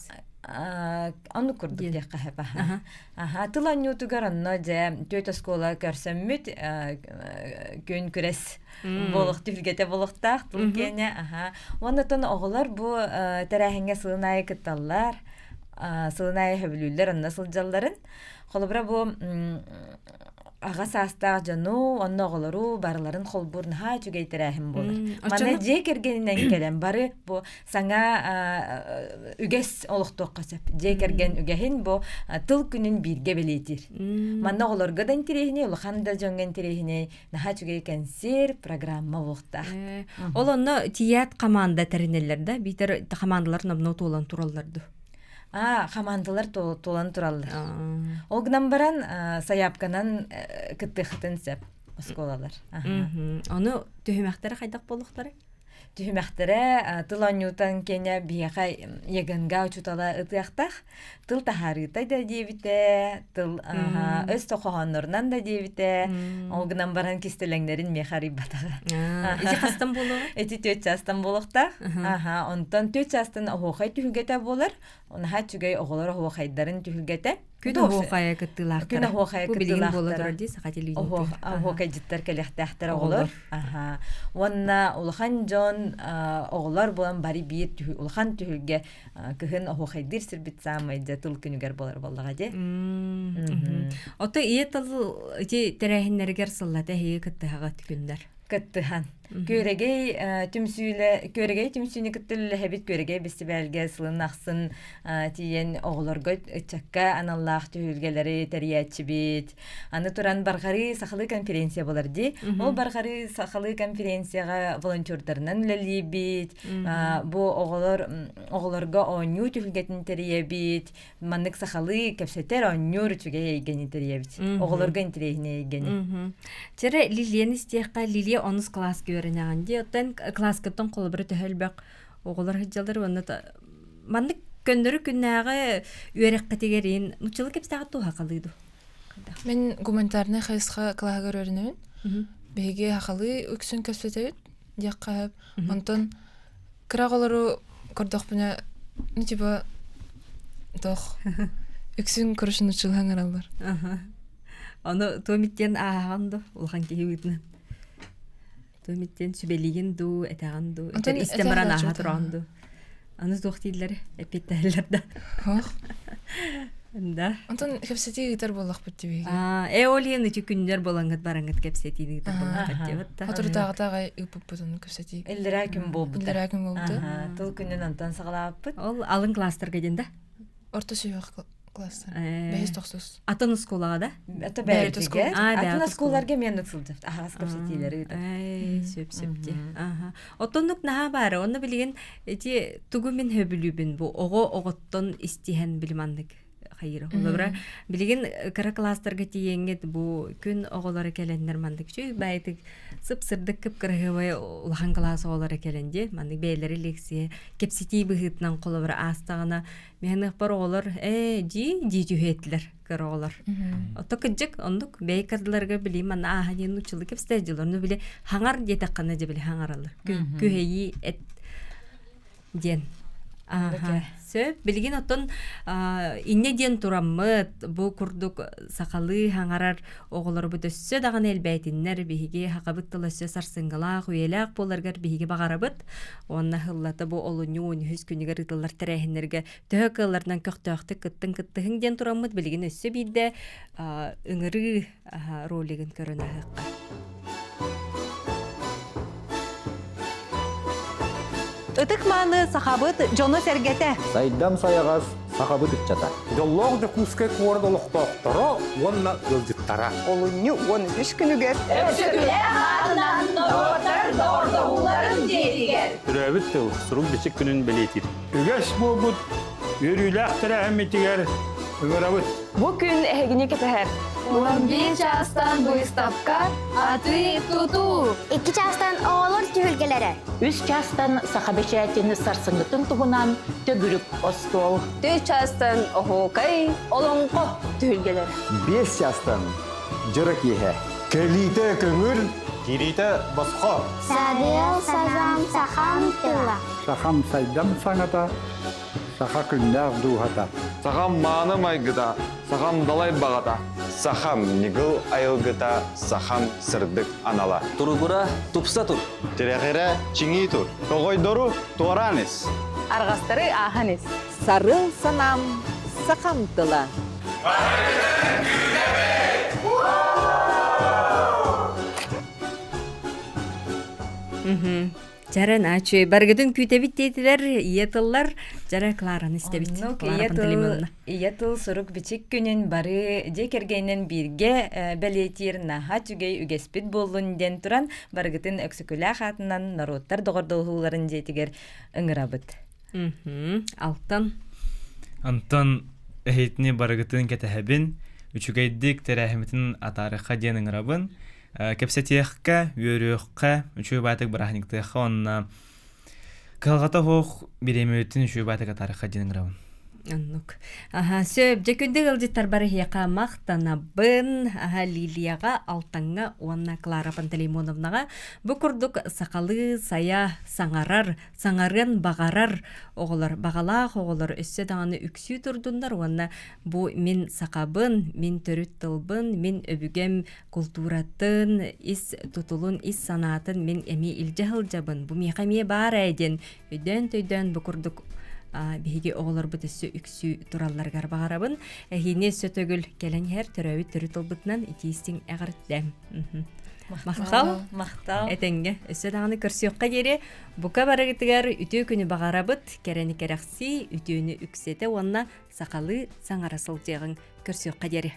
Speaker 20: Оннук курдук диэххэ сөп аха. Аха тыл оонньуутугар онно дьэ түөрт оскуола көрсөммүт күн күрэс буолуох түһүлгэтэ буолуохтаах тыл киэнэ аха. Уонна оттон оҕолор бу тэрээһиҥҥэ сылын аайы кытталлар. Сылын аайы сөбүлүүллэр онно сылдьалларын. Холобура бу аҕа саастаах дьону, онно оҕолору барыларын холбуур наһаа үчүгэй тэрээһин буолар. Манна дьиэ кэргэнинэн кэлэн бары бу саҥа үгэс олохтуохха сөп. Дьиэ кэргэн үгэһин бу тыл күнүн бииргэ бэлиэтиир. Манна оҕолорго да интэриэһинэй, улахан да дьоҥҥо интэриэһинэй, наһаа үчүгэй кэнсиэр, программа буолуохтаах.
Speaker 1: Ол онно тиийээт команда тэринэллэр да, биитэр командалар номнуо туолан тураллар дуу?
Speaker 20: Аа, хамаандалар туолан тураллар. Ол гынан баран сайаапканан кыттыаххытын сөп оскуолалар.
Speaker 1: Ону түһүмэхтэрэ хайдах буолуохтарай?
Speaker 20: Түһүмэхтэрэ тыл оонньуутан киэнэ биһиэхэ ЕГНГ учуутала ытыахтаах. Тыл таһаарыыта да диэбитэ, тыл өс хоһооннорунан да диэбитэ. Ол гынан баран кистэлэҥнэрин миэхэ арыйбатаҕа.
Speaker 1: Ити хастан буолуоҕа?
Speaker 20: Ити түөрт чаастан буолуохтаах. Аха, онтон түөрт чаастан оһуохай түһүлгэтэ буолар. Наһаа үчүгэй оҕолор оһуохайдарын түһүлгэтэ.
Speaker 1: Күн оһуохайа кыттыылаахтара.
Speaker 20: Күн оһуохайа
Speaker 1: Бу билигин буола турар дии саха телевидениетигэр.
Speaker 20: Оһуохайдьыттар кэлиэхтээхтэр оҕолор. Аха. Уонна улахан дьон оҕолор буолан бары биир улахан түһүлгэ кыһын оһуохайдыыр сирбит саамай дьэ тыл күнүгэр буолар буоллаҕа дии.
Speaker 1: Ото ийэ тыл ити тэрээһиннэригэр сыллата эһиги кыттыһаҕыт күннэр.
Speaker 20: Кыттыһан. Күөрэгэй түмсүүлэ Күөрэгэй түмсүүнү кытта үлэлэһэбит Күөрэгэй бэстибээлгэ сылын ахсын тиийэн оҕолорго ыччакка аналлаах түһүлгэлэри тэрийээччибит. Аны туран Барҕарыы сахалыы конференция буолар дии. Ол Барҕарыы сахалыы конференцияҕа волонтердарынан үлэлиибит. Бу оҕолор оҕолорго оонньуу түһүлгэтин тэрийэбит. Маннык сахалыы кэпсэтэр оонньуур үчүгэй эйгэни тэрийэбит. Оҕолорго интэриэһинэй эйгэни.
Speaker 1: Чэрэ Лилияны истиэххэ, Лилия онус кылааска үөрэнэҕин дии. Оттон кылааскыттан холобура төһө элбэх оҕолор сылдьаллар уонна маннык көннөрү күннээҕи үөрэххитигэр иин нууччалыы кэпсээҕит туох сахалыы дуу?
Speaker 22: Мин гуманитарнай хайысха кылааһыгар үөрэнэбин. Биһиги сахалыы үксүн кэпсэтэбит диэххэ сөп. Онтон кыра оҕолору көрдөхпүнэ, ну типа тох үксүн короче ыҥыраллар.
Speaker 1: Ону туомиттен ааһаҕын ду улахан киһи быытынан. Туомиттен сүбэлиигин дуу, этэҕин дуу, истэн баран ааһа тураҕын дуу. Аны туох дииллэр, эппиэттэһэллэр да. Да.
Speaker 22: Онтон кэпсэтии ыытар буоллахпыт дии.
Speaker 1: Аа, э ол иһин ити күннэр болаҥҥыт бараҥҥыт кэпсэтиини ыытар буоллаххыт диэбит да.
Speaker 22: Соторутааҕыта аҕай ыыппыппыт ону кэпсэтии.
Speaker 20: Иллэрээ күн буолбута.
Speaker 22: Иллэрээ күн буолбута.
Speaker 20: Тыл күнүн онтон саҕалаабыппыт.
Speaker 1: Ол алын класстарга диэн да?
Speaker 22: Орто сүһүөх класстар. Бэһис тохсус.
Speaker 1: Атын оскуолаҕа да?
Speaker 20: Это бэйэтигэр. Атын оскуоларга мен сылдьабыт. Аһаҕас кэпсэтиилэри ыытар.
Speaker 1: Сөп сөп дии. Аха. Оттоннук наһаа баары. Онно билигин ити тугу мин хөбүлүүбүн бу оҕо оҕоттон истиһэн били маннык хайыыр. Холобура билигин кыра класстарга тиийэҥҥит бу күн оҕолоро кэлэннэр маннык үчүгэй баайытык сып-сырдык кып-кыраһыабай улахан кылаас оҕолоро кэлэн дии маннык бэйэлэри лекция кэпсэтии быһыытынан холобура аастаҕына Миһаныахпар оҕолор ээ дии дии түһүөтүлэр кыра оҕолор. Ото кыдьык оннук бэйэ кырдыларга билии манна ааһа диэн нууччалыы кэпсэтэр дьылар. Ну били хаҥар диэтэххинэ дьэ били хаҥараллар. Күһэйии эт диэн. Аха. Сөп. Билигин оттон инньэ диэн тураммыт бу курдук сахалыы хаҥарар оҕолорбут өссө даҕаны элбээтиннэр биһиги хахабыт тыл өссө сарсыҥҥылаах үйэлээх буоларыгар биһиги баҕарабыт. Уонна сыллата бу олунньу уон үһүс күнүгэр ыытыллар тэрээһиннэргэ төһө кыалларынан көхтөөхтүк кыттыҥ кыттыһыҥ диэн тураммыт билигин өссө биирдэ ыҥырыы ролигын көрөн аһыахха.
Speaker 4: Ытык Ытык мааны сахабыт дьоно-сэргэтэ.
Speaker 5: Сайдам сайаҕас сахабыт ыччата.
Speaker 6: Дьоллоох Дьокуускай куорат олохтоохторо уонна ыалдьыттара.
Speaker 4: Олунньу 13 күнүгэр
Speaker 7: Өксөкүлээх аатынан норуоттар доҕордоһууларын дьиэтигэр
Speaker 8: Төрөөбүт тыл сурук-бичик күнүн бэлиэтиир.
Speaker 13: Үгэс буолбут үөрүүлээх тэрээһиммитигэр ыҥырабыт.
Speaker 9: Бу күн эһигини кэтэһэр.
Speaker 7: 11 чаастан выставка «Атыы-тутуу».
Speaker 10: Икки чаастан оҕолор түһүлгэлэрэ.
Speaker 11: Үс чаастан саха бэчээтин сарсыҥҥытын туһунан төгүрүк остуол.
Speaker 9: Түс чаастан оһуокай, олоҥхо түһүлгэлэрэ.
Speaker 5: Биэс чаастан дьоро киэһэ.
Speaker 12: Кэлиитэ көҥүл, киириитэ босхо.
Speaker 10: Сарыал сазам сахам тыла.
Speaker 13: Сахам сайдам саҥата, саха күннээх дууһата.
Speaker 14: Сахам мааны майгыта, сахам далай баҕата.
Speaker 15: Сахам ньыгыл айылгыта, сахам сырдык анала.
Speaker 2: Туругура тупса тур.
Speaker 15: Тирэҕирэ чиҥии тур. Тоҕойдору туораан ис.
Speaker 9: Арҕастары ааһан ис.
Speaker 17: Сарыл санаам сахам тыла.
Speaker 1: Чара наачуй баргытын күүтэбит диэтилэр ийэ тыллар Чара Клараны истэбит.
Speaker 20: Оннук ийэ тыл ийэ тыл сурук бичик күнүн бары дьиэ кэргэнинэн бииргэ бэлиэтиир наһаа үчүгэй үгэспит буоллун диэн туран барыгытын Өксөкүлээх аатынан норуоттар доҕордоһууларын дьиэтигэр ыҥырабыт.
Speaker 1: Алтан.
Speaker 21: Антон эһитини барыгытын кэтэһэбин, үчүгэйдик тэрээһимитин атаарыхха диэн ыҥырабын. Кэпсэтиэххэ, үөрүөххэ, үчүгэй баайтык бырааһынньыктыахха уонна кыһалҕата суох бириэмэбитин үчүгэй баайтык атаарыхха диэн ыҥырабын.
Speaker 1: Оннук. Аха, сөп. Дьэ күндү ыалдьыттар барыһыаха махтанабын. Аха, Лилияҕа, Алтаҥҥа уонна Клара Пантелеймоновнаҕа бу курдук сахалыы сайа саҥарар, саҥарыан баҕарар оҕолор, баҕалаах оҕолор өссө даҕаны үксүү турдуннар уонна бу мин сахабын, мин төрүт тылбын, мин өбүгэм култууратын, ис тутулун, ис санаатын мин эмиэ илдьэ сылдьабын, бу миэхэ эмиэ баар ээ диэн өйдөөн-төйдөөн бу курдук биһиги оҕолорбут өссө үксүү туралларыгар баҕарабын. Эһиини өссө төгүл кэлэн иһэр төрөөбүт төрүт тылбытынан итии-истиҥ эҕэрдэ. Махтал.
Speaker 20: Махтал.
Speaker 1: Этэҥҥэ. Өссө даҕаны көрсүөххэ диэри бука барыгытыгар үтүө күнү баҕарабыт, кэрэни кэрэхсии, үтүөнү үксэтэ уонна сахалыы саҥара сылдьыаҕыҥ. Көрсүөххэ диэри.